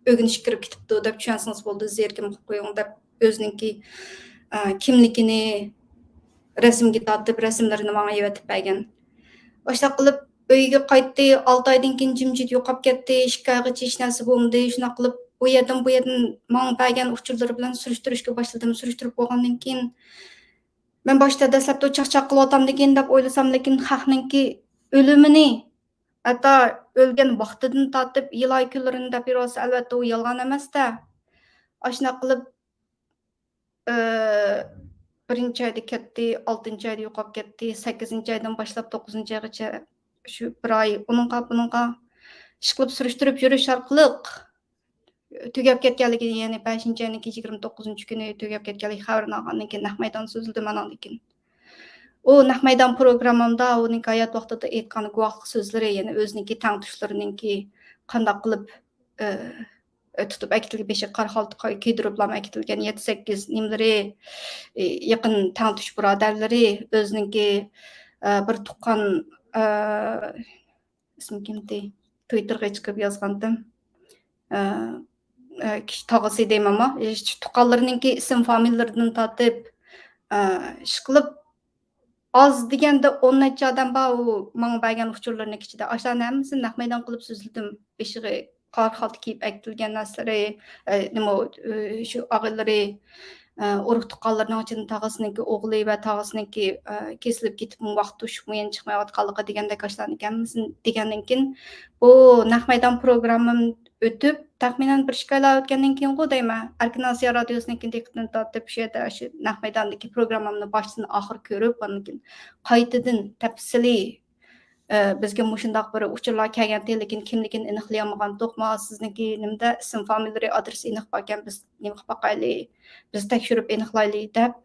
ئۆگىنىشكە كىرىپ كېتىپتۇ دەپ چۈشەنسىڭىز بولدى، زېرىكىپ قويۇڭ دەپ ئۆزىنىڭكى، ئە، كىملىكىنى رەسىمگە تارتىپ، رەسىملىرىنى ماڭا ئەۋەتىپ بەرگەن. ئاشۇنداق قىلىپ ئۆيگە قايتتى، ئالتە ئايدىن كېيىن جىمجىت يوقاپ كەتتى، ئىككى ئايغىچە ھېچ نەرسە بولمىدى. شۇنداق قىلىپ ئۇ يەردىن بۇ يەردىن ماڭا بەرگەن ئۇچۇرلىرى بىلەن سۈرۈشتۈرۈشكە باشلىدىم. سۈرۈشتۈرۈپ بولغاندىن كېيىن، مەن باشتا دەسلەپتە چاقچاق قىلىۋاتامدىكىن دەپ ئويلىساملىكىن، خەقنىڭكى ئۆلۈمىنى، ھەتتا ئۆلگەن ۋاقتىدىن تارتىپ يىل ئاي كۈنلىرىنى دەپ بېرىۋاتسا، ئەلۋەتتە ئۇ يالغان ئەمەس-دە. ئاشۇنداق قىلىپ، ئى، بىرىنچى ئايدا كەتتى، ئالتىنچى ئايدا يوقاپ كەتتى، سەككىزىنچى ئايدىن باشلاپ توققۇزىنچى ئايغىچە شۇ بىر ئاي ئۇنىڭغا، بۇنىڭغا ئىشقىلىپ سۈرۈشتۈرۈپ يۈرۈش ئارقىلىق تۈگەپ كەتكەنلىكىنى، يەنى بەشىنچى ئاينىڭكى يىگىرمە توققۇزىنچى كۈنى تۈگەپ كەتكەنلىكى خەۋىرىنى ئالغاندىن كېيىن نەق مەيدان سۆزلىدىم ئاناندىن كېيىن. ئۇ نەق مەيدان پروگراممامدا ئۇنىڭ ھايات ۋاقتىدا ئېيتقان گۇۋاھلىق سۆزلىرى، يەنى ئۆزىنىڭكى تەڭتۇشلىرىنىڭكى قانداق قىلىپ، ئى، تۇتۇپ ئەكېتىلگەن، بېشىغا قارا خالتا كىيدۈرۈپلا ئەكېتىلگەن يەتتە سەككىز نېمىلىرى، ئى، يېقىن تەڭتۇش بۇرادەرلىرى، ئۆزىنىڭكى، ئى، بىر تۇغقان، ئى، ئىسمى كىمتى؟ تويتتېرغا چىقىپ يازغانتىم. ئە، ئە، كىشى تاغىسى دەيمەنما، ئىش-، تۇغقانلىرىنىڭكى ئىسىم فامىلىلىرىدىن تارتىپ، ئە، ئىشقىلىپ ئاز دېگەندە ئون نەچچە ئادەم بار، ئۇ ماڭا بەرگەن ئۇچۇرلىرىنىڭ ئىچىدە. ئاشۇلارنى ھەممىسىنى نەق مەيدان قىلىپ سۆزلىدىم. بېشىغا قارا خالتا كىيىپ ئەكېتىلگەن نەرسىلىرى، ئە، نېمە، ئە، شۇ ئاغىنىلىرى، ئە، ئۇرۇق تۇغقانلىرىنىڭ ئىچىدىن تاغىسىنىڭكى ئوغلى ۋە تاغىسىنىڭكى، ئە، كېسىلىپ كېتىپمۇ ۋاقتى توشۇپمۇ يەنە چىقمايۋاتقانلىقى دېگەندەك ئاشۇلارنىڭ ھەممىسىنى دېگەندىن كېيىن، بۇ نەق مەيدان پروگراممام ئۆتۈپ، تەخمىنەن بىر ئىككى ئايلار ئۆتكەندىن كېيىنغۇ دەيمەن، ئەركىن ئاسىيا رادىيوسىنىڭكى دىققىتىنى تارتىپ، شۇ يەردە ئاشۇ نەق مەيداندىكى پروگراممامنى باشتىن ئاخىر كۆرۈپ، ئاندىن كېيىن قايتىدىن تەپسىلىي ئى، بىزگە مۇشۇنداق بىر ئۇچۇرلار كەلگەنتى، لېكىن كىملىكىنى ئېنىقلىيالمىغانتۇق. مانا سىزنىڭكى نېمىدە ئىسىم فامىلىلىرى، ئادرېسى ئېنىق باركەن، بىز نېمە قىلىپ باقايلى، بىز تەكشۈرۈپ ئېنىقلايلى دەپ،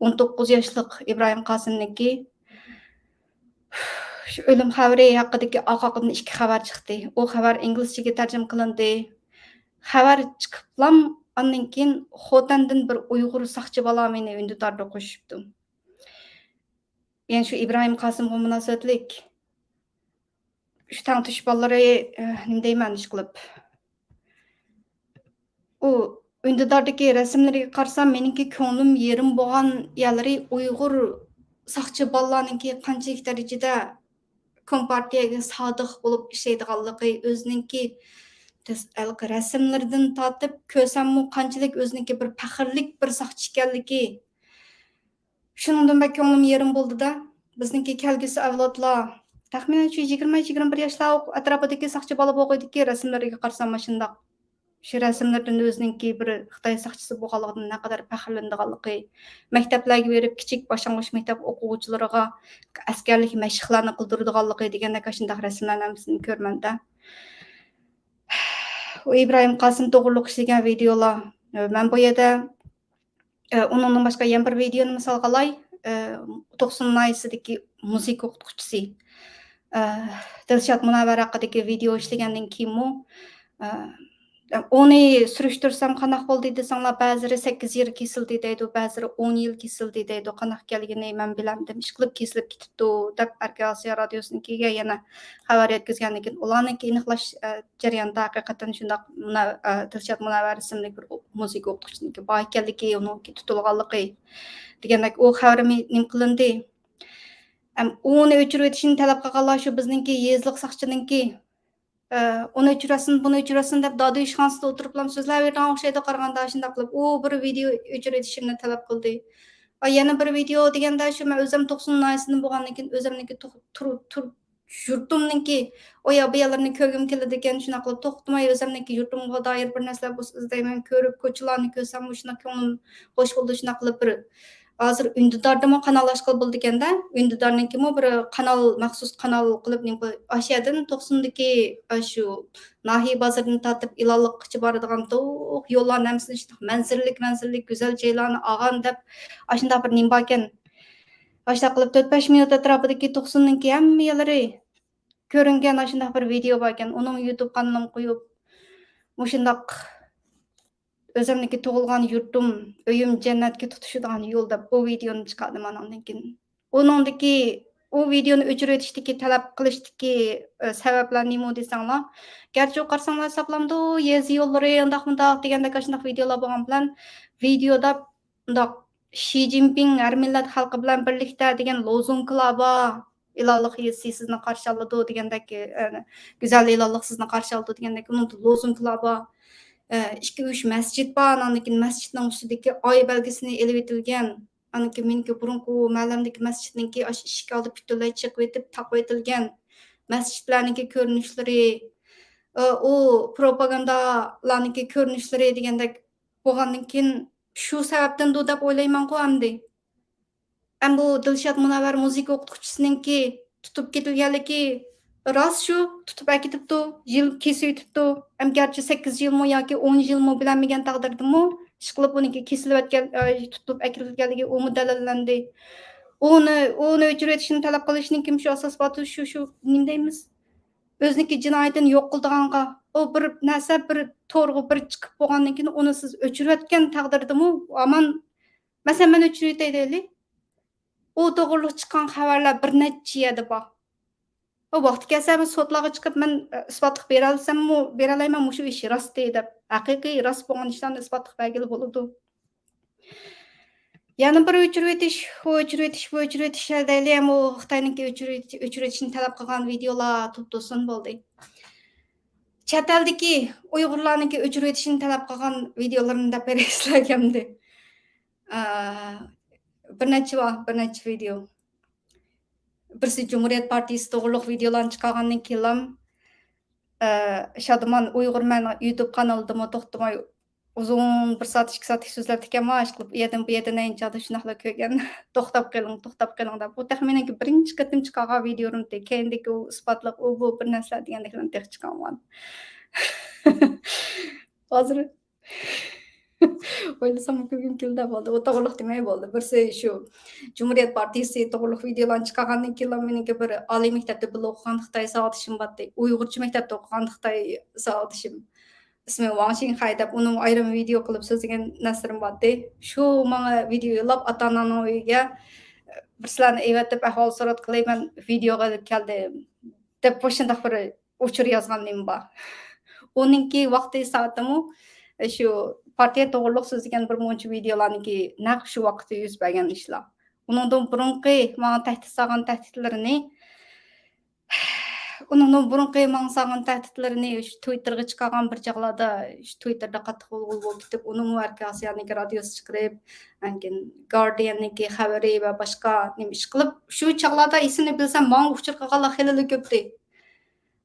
ئون توققۇز ياشلىق ئىبراھىم قاسىمنىڭكى شۇ ئۆلۈم خەۋىرى ھەققىدىكى ئارقا ئارقىدىن ئىككى خەۋەر چىقتى. ئۇ خەۋەر ئىنگلىزچىگە تەرجىمە قىلىندى. خەۋەر چىقىپلام ئاندىن كېيىن خوتەندىن بىر ئۇيغۇر ساقچى بالا مېنى ئۈندىداردا قوشۇپتۇ. يەنى شۇ ئىبراھىم قاسىمغا مۇناسىۋەتلىك شۇ تەڭتۇش بالىلىرى، ئە، نېمە دەيمەن، ئىشقىلىپ، ئۇ ئۈندىداردىكى رەسىملىرىگە قارىسام، مېنىڭكى كۆڭلۈم يېرىم بولغان يەرلىرى ئۇيغۇر ساقچى بالىلارنىڭكى قانچىلىك دەرىجىدە كومپارتىيەگە سادىق بولۇپ ئىشلەيدىغانلىقى، ئۆزىنىڭكى تەس-، ھېلىقى رەسىملىرىدىن تارتىپ كۆرسەممۇ، قانچىلىك ئۆزىنىڭكى بىر پەخىرلىك بىر ساقچى ئىكەنلىكى، شۇنىڭدىن بەك كۆڭلۈم يېرىم بولدى-دە. بىزنىڭكى كەلگۈسى ئەۋلادلار، تەخمىنەن شۇ يىگىرمە، يىگىرمە بىر ياشلار ئەتراپىدىكى ساقچى بالا بولغىيدىكى، رەسىملىرىگە قارىسام مۇشۇنداق. شۇ رەسىملىرىدىن ئۆزىنىڭكى بىر خىتاي ساقچىسى بولغانلىقىدىن نەقەدەر پەخىرلىنىدىغانلىقى، مەكتەپلەرگە بېرىپ، كىچىك باشلانغۇچ مەكتەپ ئوقۇغۇچىلىرىغا ئەسكەرلىك مەشىقلەرنى قىلدۇرىدىغانلىقى دېگەندەك ئاشۇنداق رەسىملەرنى ھەممىسىنى كۆرىمەن-دە. ئۇ ئىبراھىم قاسىم توغرۇلۇق ئىشلىگەن ۋىدېئولار. مەن بۇ يەردە ئە، ئۇنىڭدىن باشقا يەنە بىر ۋىدېونى مىسالغا ئالاي. ئە، توقسۇن ناھىيەسىدىكى مۇزىكا ئوقۇتقۇچىسى، ئە، دىلشات مۇنەۋۋەر ھەققىدىكى ۋىدېو ئىشلىگەندىن كېيىنمۇ، ئە، ئۇنى سۈرۈشتۈرسەم قانداق بولدى دېسەڭلار، بەزىلىرى سەككىز يىل كېسىلدى دەيدۇ، بەزىلىرى ئون يىل كېسىلدى دەيدۇ. قانداق ئىكەنلىكىنى مەن بىلەمدىم، ئىشقىلىپ كېسىلىپ كېتىپتۇ دەپ ئەركىن ئاسىيا رادىيوسىنىڭكىگە يەنە خەۋەر يەتكۈزگەندىن كېيىن، ئۇلارنىڭكى ئېنىقلاش، ئە، جەريانىدا ھەقىقەتەن شۇنداق مۇنە-، ئە، دىلشات مۇنەۋۋەر ئىسىملىك بىر ئو-، مۇزىكا ئوقۇتقۇچىنىڭكى بار ئىكەنلىكى، ئۇنىڭكى تۇتۇلغانلىقى دېگەندەك ئۇ خەۋىرىمۇ نېمە قىلىندى. ئەم، ئۇنى ئۆچۈرۈۋېتىشنى تەلەپ قىلغانلار شۇ بىزنىڭكى يېزىلىق ساقچىنىڭكى، ئە، «ئۇنى ئۆچۈرەرسىن، بۇنى ئۆچۈرەرسىن» دەپ دادۈي ئىشخانىسىدا ئولتۇرۇپلا سۆزلەۋېرىدىغان ئوخشايدۇ قارىغاندا، شۇنداق قىلىپ ئۇ بىر ۋىدېئو ئۆچۈرۈۋېتىشىمنى تەلەپ قىلدى. ئا، يەنە بىر ۋىدېئو دېگەندە شۇ مەن ئۆزۈم توقسۇن ناھىيەسىدىن بولغاندىن كېيىن ئۆزۈمنىڭكى تۇ-، تۇر-، تۇر-، يۇرتۇمنىڭكى ئۇ يا بۇ يەرلىرىنى كۆرگۈم كېلىدىكەن، شۇنداق قىلىپ توختىماي ئۆزۈمنىڭكى يۇرتۇمغا دائىر بىر نەرسىلەر بولسا ئىزدەيمەن، كۆرۈپ كوچىلارنى كۆرسەم مۇشۇنداق كۆڭلۈم خوش بولىدۇ، شۇنداق قىلىپ بىر ھازىر ئۈندىداردىمۇ قانال ئاچقىلى بولىدىكەندە، ئۈندىدارنىڭكىمۇ بىر قانال، مەخسۇس قانال قىلىپ نېمە قىلىپ، ئاشۇ يەردىن توقسۇندىكى ئاشۇ ناھىيە بازىرىدىن تارتىپ ئىلانلىققىچە بارىدىغان توق يوللارنى ھەممىسىنى شۇنداق مەنزىرىلىك، مەنزىرىلىك، گۈزەل جايلارنى ئالغان دەپ، ئاشۇنداق بىر نېمە باركەن. ئاشۇنداق قىلىپ تۆت بەش مىنۇت ئەتراپىدىكى توقسۇننىڭكى ھەممە يەرلىرى كۆرۈنگەن ئاشۇنداق بىر ۋىدېئو باركەن. ئۇنىڭ يۇتۇب قانىلىمغا قويۇپ، مۇشۇنداق ئۆزۈمنىڭكى تۇغۇلغان يۇرتۇم، ئۆيۈم جەننەتكە تۇتىشىدىغان يول دەپ ئۇ ۋىدېئونى چىقاردىم ئاناندىن كېيىن. ئۇنىڭدىكى، ئۇ ۋىدېئونى ئۆچۈرۈۋېتىشتىكى، تەلەپ قىلىشتىكى، ئە، سەۋەبلەر نېمە دېسەڭلار، گەرچە ئۇ قارىساڭلار ھېسابلامدۇ، يېزا يوللىرى ئۇنداق مۇنداق دېگەندەك ئاشۇنداق ۋىدېئولار بولغان بىلەن، ۋىدېئودا ئۇنداق شى جىنپىڭ ھەر مىللەت خەلقى بىلەن بىرلىكتە دېگەن لوزۇنكىلار بار. ئىلاھلىق يېزىسى سىزنى قارشى ئالىدۇ دېگەندەك، ئە، گۈزەل ئىلاھلىق سىزنى قارشى ئالىدۇ دېگەندەك، ئۇنىڭدا لوزۇنكىلار بار. ئە، ئىككى، ئۈچ مەسچىت بار، ئاندىن كېيىن مەسچىتنىڭ ئۈستىدىكى ئاي بەلگىسىنى ئېلىۋېتىلگەن. ئاندىن كېيىن مېنىڭكى بۇرۇنقى مەھەللەمدىكى مەسچىتنىڭكى ئاشۇ ئىشىك ئالدى پۈتۈنلەي چېقىۋېتىپ تاقىۋېتىلگەن. مەسچىتلەرنىڭكى كۆرۈنۈشلىرى، ئە، ئۇ پروپاگاندالارنىڭكى كۆرۈنۈشلىرى دېگەندەك بولغاندىن كېيىن شۇ سەۋەبتىندۇ دەپ ئويلايمەنغۇ ئەمدى. ئەم بۇ دىلشات مۇنەۋۋەر مۇزىكا ئوقۇتقۇچىسىنىڭكى تۇتۇپ كېتىلگەنلىكى راست شۇ، تۇتۇپ ئەكېتىپتۇ، يىل كېسىۋېتىپتۇ. ئەم گەرچە سەككىز يىلمۇ ياكى ئون يىلمۇ بىلەنمىگەن تەقدىردىمۇ، ئىشقىلىپ ئۇنىڭكى كېسىلىۋەتكەن، ئە، تۇتۇپ ئەكېتىلگەنلىكى ئۇمۇ دەلىللەندى. ئۇنى، ئۇنى ئۆچۈرۈۋېتىشنى تەلەپ قىلىشنىڭكىمۇ شۇ ئاساس بار، شۇ، شۇ نېمە دەيمىز؟ ئۆزىنىڭكى جىنايىتىنى يوق قىلىدىغانغا، ئۇ بىر نەرسە، بىر تورغا بىر چىقىپ بولغاندىن كېيىن ئۇنى سىز ئۆچۈرۈۋەتكەن تەقدىردىمۇ ھامان مەسىلەن، مەن ئۆچۈرۈۋېتەي دەيلى. ئۇ توغرۇلۇق چىققان خەۋەرلەر بىر نەچچە يەردە بار. ئۇ ۋاقتى كەلسە، مەن سوتلارغا چىقىپ، مەن، ئە، ئىسپاتلىق بېرەلىسەممۇ، بېرەلەيمەن، مۇشۇ ئىش راستتى دەپ، ھەقىقىي راست بولغان ئىشلارنى ئىسپاتلىق بەرگىلى بولىدۇ. يەنە بىر ئۆچۈرۈۋېتىش، ئۇ ئۆچۈرۈۋېتىش، بۇ ئۆچۈرۈۋېتىش دەيلى، ئەمما ئۇ خىتاينىڭكى ئۆچۈرۈۋېتىش، ئۆچۈرۈۋېتىشنى تەلەپ قىلغان ۋىدېئولار توپتوسۇن بولدى. چەت ئەلدىكى ئۇيغۇرلارنىڭكى ئۆچۈرۈۋېتىشنى تەلەپ قىلغان ۋىدېئولىرىنى دەپ بېرەي سىلەرگە ئەمدى. ئە، بىر نەچچە بار، بىر نەچچە ۋىدېئو. بىرسى جۇمھۇرىيەت پارتىيىسى توغرۇلۇق ۋىدېئولارنى چىقارغاندىن كېيىنلا، ئە، شادىمان ئۇيغۇرمەن يۇتۇب قانىلىدىمۇ توختىماي ئۇزۇن بىر سائەت، ئىككى سائەتلىك سۆزلەپ كېتىدىكەنمەن، ئىشقىلىپ، ئۇ يەردىن بۇ يەردىن ئەينى چاغدا شۇنداقلا كۆرگەن. «توختاپ قېلىڭ، توختاپ قېلىڭ» دەپ. بۇ تېخى مېنىڭكى بىرىنچى قېتىم چىقارغان ۋىدېئولىرىمتى. كەينىدىكى ئۇ ئىسپاتلىق، ئۇ بۇ بىر نەرسىلەر دېگەندەكلەرنى تېخى چىقارمىغان. ھازىر ئويلىساممۇ كۈلگۈم كېلىدۇ بولدى. ئۇ توغرۇلۇق دېمەي بولدى. بىرسى شۇ جۇمھۇرىيەت پارتىيىسى توغرۇلۇق ۋىدېئولارنى چىقارغاندىن كېيىنلا مېنىڭكى بىر ئالىي مەكتەپتە بىللە ئوقۇغان خىتاي ساۋاقدىشىم بارتتى. ئۇيغۇرچە مەكتەپتە ئوقۇغان خىتاي ساۋاقدىشىم. ئىسمى ۋاڭ شىڭخەي دەپ، ئۇنىڭ ئايرىم ۋىدېئو قىلىپ سۆزلىگەن نەرسىلىرىم بارتتى. شۇ ماڭا ۋىدېئو يوللاپ، ئاتا-ئاناڭنىڭ ئۆيىگە بىرسىلەرنى ئەۋەتىپ ئەھۋال سوراق قىلىمەن، ۋىدېئوغا ئېلىپ كەلدىم دەپ، مۇشۇنداق بىر ئۇچۇر يازغان نېمە بار. ئۇنىڭكى ۋاقتى سائىتىمۇ شۇ پارتىيە توغرۇلۇق سۆزلىگەن بىر مۇنچە ۋىدېئولارنىڭكى نەق شۇ ۋاقىتتا يۈز بەرگەن ئىشلار. ئۇنىڭدىن بۇرۇنقى ماڭا تەھدىت سالغان تەھدىتلىرىنى، ئۇنىڭدىن بۇرۇنقى ماڭا سالغان تەھدىتلىرىنى شۇ تۋىتتېرغا چىقارغان بىر چاغلاردا، شۇ تۋىتتېردا قاتتىق غۇلغۇلا بولۇپ كېتىپ، ئۇنىڭمۇ ئەركىن ئاسىيانىڭكى رادىيوسى چىقىرىپ، ئاندىن كېيىن گاردىيەننىڭكى خەۋىرى ۋە باشقا نېمە ئىش قىلىپ، شۇ چاغلاردا ئېسىمنى بىلسەم، ماڭا ئۇچۇر قىلغانلار خېلىلا كۆپتى.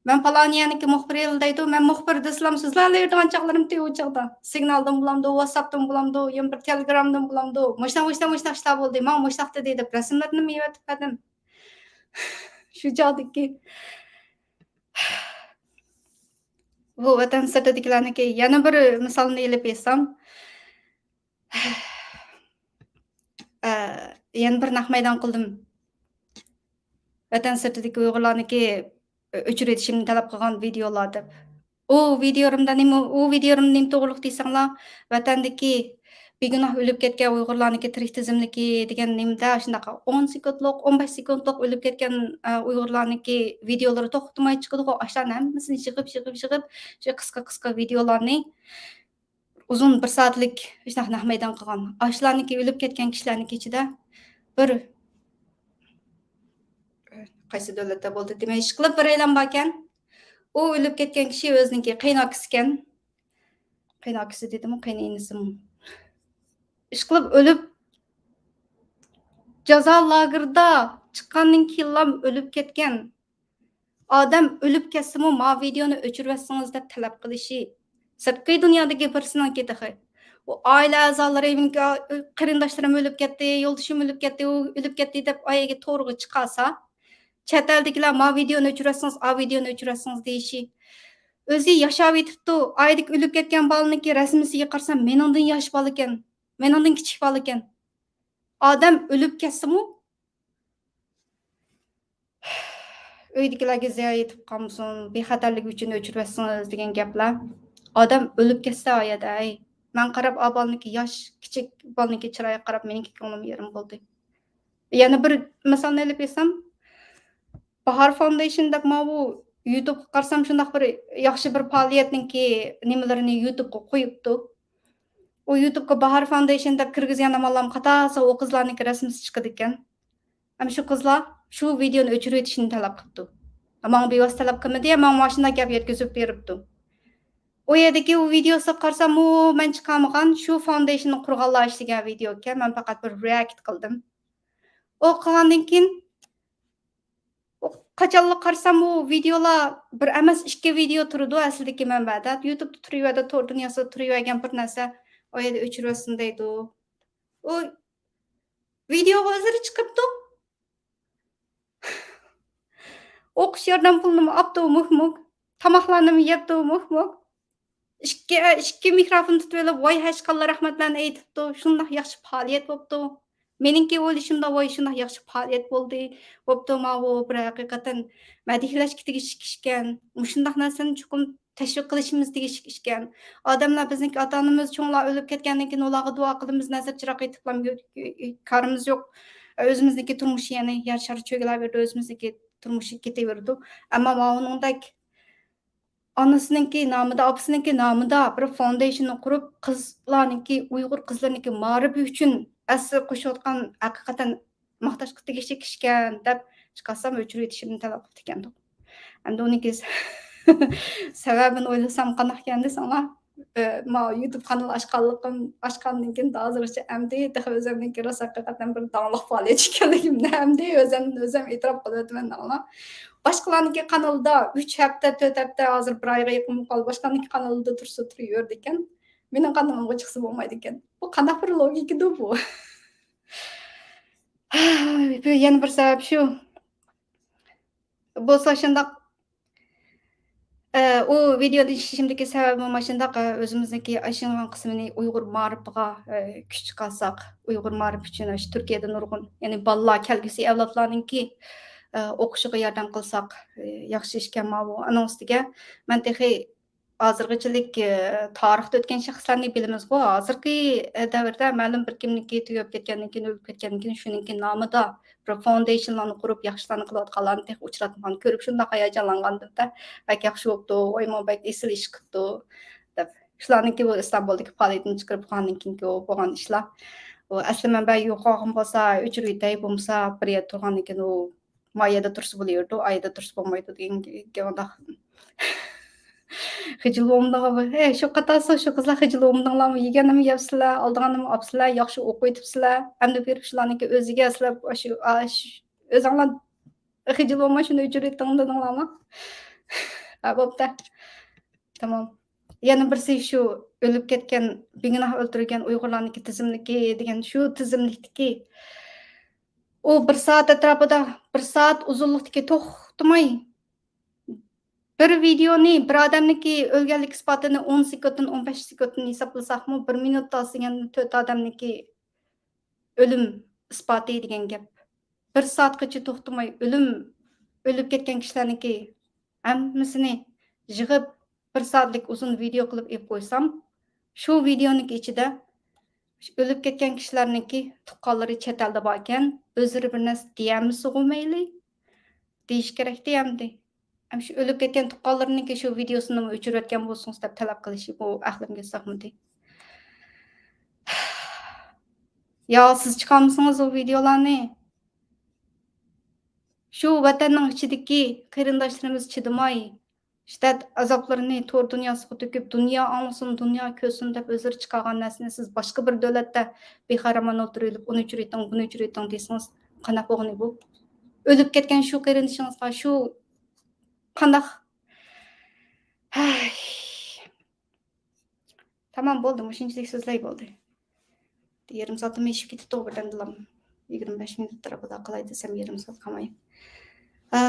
مەن پالانىيەنىڭكى مۇخبىرى دەيدۇ، مەن مۇخبىر دېسىلام سۆزلەۋېرىدىغان چاغلىرىمتى ئۇ چاغدا. سىگنالدىن بولامدۇ، ۋاتساپتىن بولامدۇ، يەنە بىر تېلېگرامدىن بولامدۇ، مۇشۇنداق، مۇشۇنداق، مۇشۇنداق ئىشلار بولدى، ماڭا مۇشۇنداق دېدى دەپ رەسىملىرىنىمۇ يېۋەتىپ بەردىم. شۇ چاغدىكى بۇ ۋەتەن سىرتىدىكىلەرنىڭكى يەنە بىر مىسالنى ئېلىپ ئېيتسام، ئە، يەنە بىر نەق مەيدان قىلدىم. ۋەتەن سىرتىدىكى ئۇيغۇرلارنىڭكى ئۆچۈرۈۋېتىشىنى تەلەپ قىلغان ۋىدېئولار دەپ. ئۇ ۋىدىيولىرىمدا نېمە، ئۇ ۋىدىيولىرىم نېمە توغرۇلۇق دېسەڭلار، ۋەتەندىكى بىگۇناھ ئۆلۈپ كەتكەن ئۇيغۇرلارنىڭكى تىرىك تىزىملىكى دېگەن نېمىدە شۇنداق ئون سېكۇنتلۇق، ئون بەش سېكۇنتلۇق ئۆلۈپ كەتكەن، ئە، ئۇيغۇرلارنىڭكى ۋىدىيولىرى توختىماي چىقىدىغۇ. ئاشۇلارنى ھەممىسىنى يىغىپ، يىغىپ، يىغىپ، شۇ قىسقا، قىسقا ۋىدىيولارنى ئۇزۇن بىر سائەتلىك شۇنداق نەق مەيدان قىلغان. ئاشۇلارنىڭكى ئۆلۈپ كەتكەن كىشىلەرنىڭكى ئىچىدە بىر، قايسى دۆلەتتە بولدى دېمەي، ئىشقىلىپ بىر ئايلان باركەن. ئۇ ئۆلۈپ كەتكەن كىشى ئۆزىنىڭكى قېيىنئاكىسىكەن. قېيىنئاكىسى دېدىمۇ، قېيىنئىنىسىمۇ. ئىشقىلىپ ئۆلۈپ، جازا لاگېرىدا چىققاندىن كېيىنلام ئۆلۈپ كەتكەن. ئادەم ئۆلۈپ كەتسىمۇ، ما ۋىدىيونى ئۆچۈرۈۋەتسىڭىز دەپ تەلەپ قىلىشى. سىرتقى دۇنيادىكى بىرسىنىڭكى تېخى. ئۇ ئائىلە ئەزالىرى، مېنىڭكى قېرىنداشلىرىم ئۆلۈپ كەتتى، يولدىشىم ئۆلۈپ كەتتى، ئۇ ئۆلۈپ كەتتى دەپ ئايىگە تورغا چىقارسا، چەت ئەلدىكىلەر ما ۋىدىيونى ئۆچۈرۈۋەتسىڭىز، ئا ۋىدىيونى ئۆچۈرۈۋەتسىڭىز دېيىشى. ئۆزى ياشاۋېتىپتۇ، ئائىلىدىكى ئۆلۈپ كەتكەن بالىنىڭكى رەسىمىسىگە قارىسام، مېنىڭدىن ياش بالىكەن، مېنىڭدىن كىچىك بالىكەن. ئادەم ئۆلۈپ كەتسىمۇ، ئۆيدىكىلەرگە زىيان يېتىپ قالمىسۇن، بىخەتەرلىكى ئۈچۈن ئۆچۈرۈۋەتسىڭىز دېگەن گەپلەر. ئادەم ئۆلۈپ كەتسە ئايەدە، ئەي، مەن قاراپ، ئا بالىنىڭكى ياش، كىچىك بالىنىڭكى چىرايىغا قاراپ مېنىڭكى كۆڭلۈم يېرىم بولدى. يەنە بىر مىسالنى ئېلىپ بېرسەم، باھار فاوندېيشن دەپ ماۋۇ يۇتۇبقا قارىسام، شۇنداق بىر ياخشى بىر پائالىيەتنىڭكى نېمىلىرىنى يۇتۇبقا قويۇپتۇ. ئۇ يۇتۇبقا باھار فاوندېيشن دەپ كىرگۈزگەن ئاماللام قاتارسا ئۇ قىزلارنىڭكى رەسىمىسى چىقىدىكەن. ھەم شۇ قىزلار شۇ ۋىدىيونى ئۆچۈرۈۋېتىشنى تەلەپ قىپتۇ. ماڭا بىۋاسىتە تەلەپ قىلمىدى، ماڭا ماشۇنداق گەپ يەتكۈزۈپ بېرىپتۇ. ئۇ يەردىكى ئۇ ۋىدىيوسىغا قارىسام، ئۇ مەن چىقارمىغان، شۇ فاوندېيشننى قۇرغانلار ئىشلىگەن ۋىدىيو ئىكەن، مەن پەقەت بىر رېئاكت قىلدىم. ئۇ قىلغاندىن كېيىن، ئۇ قاچانلا قارىسام، ئۇ ۋىدىيولار بىر ئەمەس، ئىككى ۋىدىيو تۇرىدۇ ئەسلىدىكى مەنبەدە. يۇتۇبتا تۇرۇۋەردى، تور دۇنياسىدا تۇرۇۋەرگەن بىر نەرسە، ئۇ يەردە ئۆچۈرۈۋەتسۇن دەيدۇ. ئۇ ۋىدىيوغا ئۆزلىرى چىقىپتۇ. ئوقۇش ياردەم پۇلىنىمۇ ئاپتۇ مۇھمۇك، تاماقلارنىمۇ يەپتۇ مۇھمۇك. ئىككى، ئىككى مىكروفون تۇتۇۋېلىپ، ۋاي ھەشقاللا رەھمەتلەرنى ئېيتىپتۇ. شۇنداق ياخشى پائالىيەت بوپتۇ. مېنىڭكى ئويلىشىمدا، ۋاي شۇنداق ياخشى پائالىيەت بولدى، بوپتۇ، ماۋۇ بىر ھەقىقەتەن مەدھىيەلەشكە تېگىشلىك ئىشكەن. مۇشۇنداق نەرسىنى چوقۇم تەشۋىق قىلىشىمىز تېگىشلىك ئىشكەن. ئادەملەر، بىزنىڭكى ئاتا-ئانىمىز، چوڭلار ئۆلۈپ كەتكەندىن كېيىن ئۇلارغا دۇئا قىلىمىز، نەزەر چىراغ ئېيتىپلا كارىمىز يوق. ئۆزىمىزنىڭكى تۇرمۇشى يەنە يەر شارى چۆگىلەۋېرىدۇ، ئۆزىمىزنىڭكى تۇرمۇشى كېتىۋېرىدۇ. ئەمما ماۋۇنىڭدەك ئانىسىنىڭكى نامىدا، ئاپىسىنىڭكى نامىدا بىر فاوندېيشننى قۇرۇپ، قىزلارنىڭكى، ئۇيغۇر قىزلىرىنىڭكى مائارىپى ئۈچۈن ھەسسە قوشۇۋاتقان ھەقىقەتەن ماختاشقا تېگىشلىك ئىشكەن دەپ چىقارسام، ئۆچۈرۈۋېتىشىمنى تەلەپ قىپتىكەندۇق. ئەمدى ئۇنىڭكى سەۋەبىنى ئويلىسام قانداقكەن دېسەڭلار، ئە، ماۋۇ يۇتۇب قانىلى ئاچقانلىقىم، ئاچقاندىن كېيىن ھازىرغىچە ئەمدى تېخى ئۆزۈمنىڭكى راست ھەقىقەتەن بىر داڭلىق پائالىيەتچى ئىكەنلىكىمنى ئەمدى ئۆزۈم، ئۆزۈم ئېتىراپ قىلىۋېتىمەن دەڭلار. باشقىلارنىڭكى قانىلىدا ئۈچ ھەپتە، تۆت ھەپتە، ھازىر بىر ئايغا يېقىن بولۇپ قالدى. باشقىلارنىڭكى قانىلىدا تۇرسا تۇرۇۋېرىدىكەن. مېنىڭ قانىلىمغا چىقسا بولمايدىكەن. بۇ قانداق بىر لوگىكىدۇ بۇ؟ بۇ يەنە بىر سەۋەب شۇ. بولسا شۇنداق، ئە، ئۇ ۋىدىيونى ئىشلىشىمدىكى سەۋەبىم مانا شۇنداق، ئە، ئۆزىمىزنىڭكى ئاشۇنىڭ قىسمىنى ئۇيغۇر مائارىپىغا، ئە، كۈچ چىقارساق، ئۇيغۇر مائارىپى ئۈچۈن ئاشۇ تۈركىيەدە نۇرغۇن، يەنى بالىلار، كەلگۈسى ئەۋلادلارنىڭكى، ئە، ئوقۇشىغا ياردەم قىلساق، ئە، ياخشى ئىشكەن ماۋۇ. ئۇنىڭ ئۈستىگە مەن تېخى ھازىرغىچىلىك، ئە، تارىختا ئۆتكەن شەخسلەرنى بىلىمىزغۇ. ھازىرقى، ئە، دەۋردە مەلۇم بىر كىمنىڭكى تۈگەپ كەتكەندىن كېيىن، ئۆلۈپ كەتكەندىن كېيىن شۇنىڭكى نامىدا بىر فاوندېيشنلارنى قۇرۇپ، ياخشى ئىشلارنى قىلىۋاتقانلارنى تېخى ئۇچراتمىغان. كۆرۈپ شۇنداق ھاياجانلانغاندىم-دە، بەك ياخشى بوپتۇ، ۋاي، مانا بەك ئېسىل ئىش قىپتۇ، دەپ. شۇلارنىڭكى بۇ ئىستانبۇلدىكى پائالىيىتىنى چىقىرىپ قويغاندىن كېيىنكى ئۇ بولغان ئىشلار. ئۇ ئەسلى مەنبە يوقالغان بولسا، ئۆچۈرۈۋېتەي، بولمىسا بىر يەردە تۇرغاندىن كېيىن ئۇ ما يەردە تۇرسا بولۇۋېرىدۇ، ئا يەردە تۇرسا بولمايدۇ دېگەن گەپ ئۇنداق. خىجىل بولمىدىڭلارمۇ؟ ھەي، شۇ قاتارسا شۇ قىزلار خىجىل بولمىدىڭلارمۇ؟ يېگەننىمۇ يەپسىلەر، ئالىدىغاننىمۇ ئاپسىلەر، ياخشى ئوقۇۋېتىپسىلەر. ئەمدى بېرىپ شۇلارنىڭكى ئۆزىگە سىلەر ئاشۇ، ئاشۇ، ئۆزۈڭلار خىجىل بولماي شۇنى ئۆچۈرۈۋېتىڭ دېدىڭلارمۇ؟ ھە، بوپتۇ. تامام. يەنە بىرسى شۇ ئۆلۈپ كەتكەن، بىگۇناھ ئۆلتۈرۈلگەن ئۇيغۇرلارنىڭكى تىزىملىكى دېگەن شۇ تىزىملىكتىكى ئۇ بىر سائەت ئەتراپىدا، بىر سائەت ئۇزۇنلۇقتىكى توختىماي بىر ۋىدىيونى، بىر ئادەمنىڭكى ئۆلگەنلىك ئىسپاتىنى ئون سېكۇنتتىن، ئون بەش سېكۇنتتىن ھېسابلىساقمۇ، بىر مىنۇتتا دېگەندە تۆت ئادەمنىڭكى ئۆلۈم ئىسپاتى دېگەن گەپ. بىر سائەتقىچە توختىماي ئۆلۈم، ئۆلۈپ كەتكەن كىشىلەرنىڭكى ھەممىسىنى يىغىپ، بىر سائەتلىك ئۇزۇن ۋىدېئو قىلىپ ئېلىپ قويسام، شۇ ۋىدېئونىڭ ئىچىدە ئۆلۈپ كەتكەن كىشىلەرنىڭكى تۇغقانلىرى چەت ئەلدە باركەن، ئۆزلىرى بىر نەرسە دېيەلمىسىغۇ مەيلى، دېيىش كېرەكتى ئەمدى. ئەم شۇ ئۆلۈپ كەتكەن تۇغقانلىرىنىڭكى شۇ ۋىدېئوسىنىمۇ ئۆچۈرۈۋەتكەن بولسىڭىز دەپ تەلەپ قىلىشى بۇ ئەقلىمگە سىغمىدى. يا سىز چىقارمىسىڭىز ئۇ ۋىدېئولارنى؟ شۇ ۋەتەننىڭ ئىچىدىكى قېرىنداشلىرىمىز چىدىماي، شىددەت ئازابلىرىنى تور دۇنياسىغا تۆكۈپ، دۇنيا ئاڭلىسۇن، دۇنيا كۆرسۇن دەپ ئۆزلىرى چىقارغان نەرسىنى سىز باشقا بىر دۆلەتتە بىخەرەمان ئولتۇرۇۋېلىپ، ئۇنى ئۆچۈرۈۋېتىڭ، بۇنى ئۆچۈرۈۋېتىڭ دېسىڭىز، قانداق بولغىنى بۇ؟ ئۆلۈپ كەتكەن شۇ قېرىندىشىڭىزغا شۇ قانداق؟ ھەي. تامام، بولدى، مۇشۇنچىلىك سۆزلەي بولدى. يېرىم سائىتىم ئېشىپ كېتىپتۇ بىردەمدىلا. يىگىرمە بەش مىنۇت ئارىدا قالاي دېسەم، يېرىم سائەت قالماي. ئە،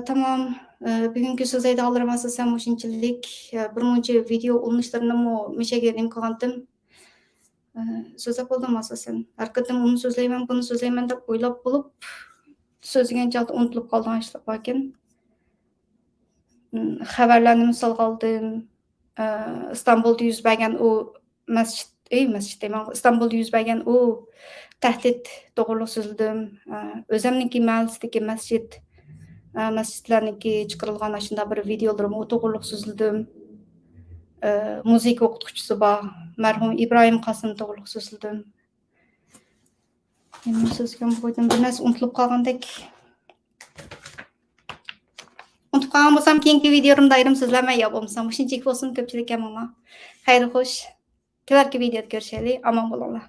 تامام. ئە، بۈگۈنكى سۆزلەيدىغانلىرىم ئاساسەن مۇشۇنچىلىك. ئە، بىر مۇنچە ۋىدېئو ئۇلىنىشلىرىنىمۇ مۇشەگە نېمە قىلغانتىم. ئە، سۆزلەپ بولدۇم ئاساسەن. ھەر قېتىم ئۇنى سۆزلەيمەن، بۇنى سۆزلەيمەن دەپ ئويلاپ بولۇپ، سۆزلىگەن چاغدا ئۇنتۇلۇپ قالىدىغان ئىشلار باركەن. ئىم، خەۋەرلەرنىمۇ سالغانىدىم. ئە، ئىستانبۇلدا يۈز بەرگەن ئۇ مەسچىت، ئەي، مەسچىت دەيمەن، ئىستانبۇلدا يۈز بەرگەن ئۇ تەھدىت توغرۇلۇق سۆزلىدىم. ئە، ئۆزەمنىڭكى مەھەللىسىدىكى مەسچىت، ئە، مەسچىتلەرنىڭكى چىقىرىلغان ئاشۇنداق بىر ۋىدېئولىرىم، ئۇ توغرۇلۇق سۆزلىدىم. ئە، مۇزىكا ئوقۇتقۇچىسى بار، مەرھۇم ئىبراھىم قاسىم توغرۇلۇق سۆزلىدىم. نېمىنى سۆزلىگەن بولدۇم؟ بىر نەرسە ئۇنتۇلۇپ قالغاندەك. ئۇنتۇپ قالغان بولسام، كېيىنكى ۋىدېولىرىمدا ئايرىم سۆزلەرمەن، يا بولمىسا مۇشۇنچىلىك بولسۇن، كۆپچىلىك ھەممىڭلار. خەير خوش. كېلەركى ۋىدېودا كۆرۈشەيلى. ئامان بولۇڭلار.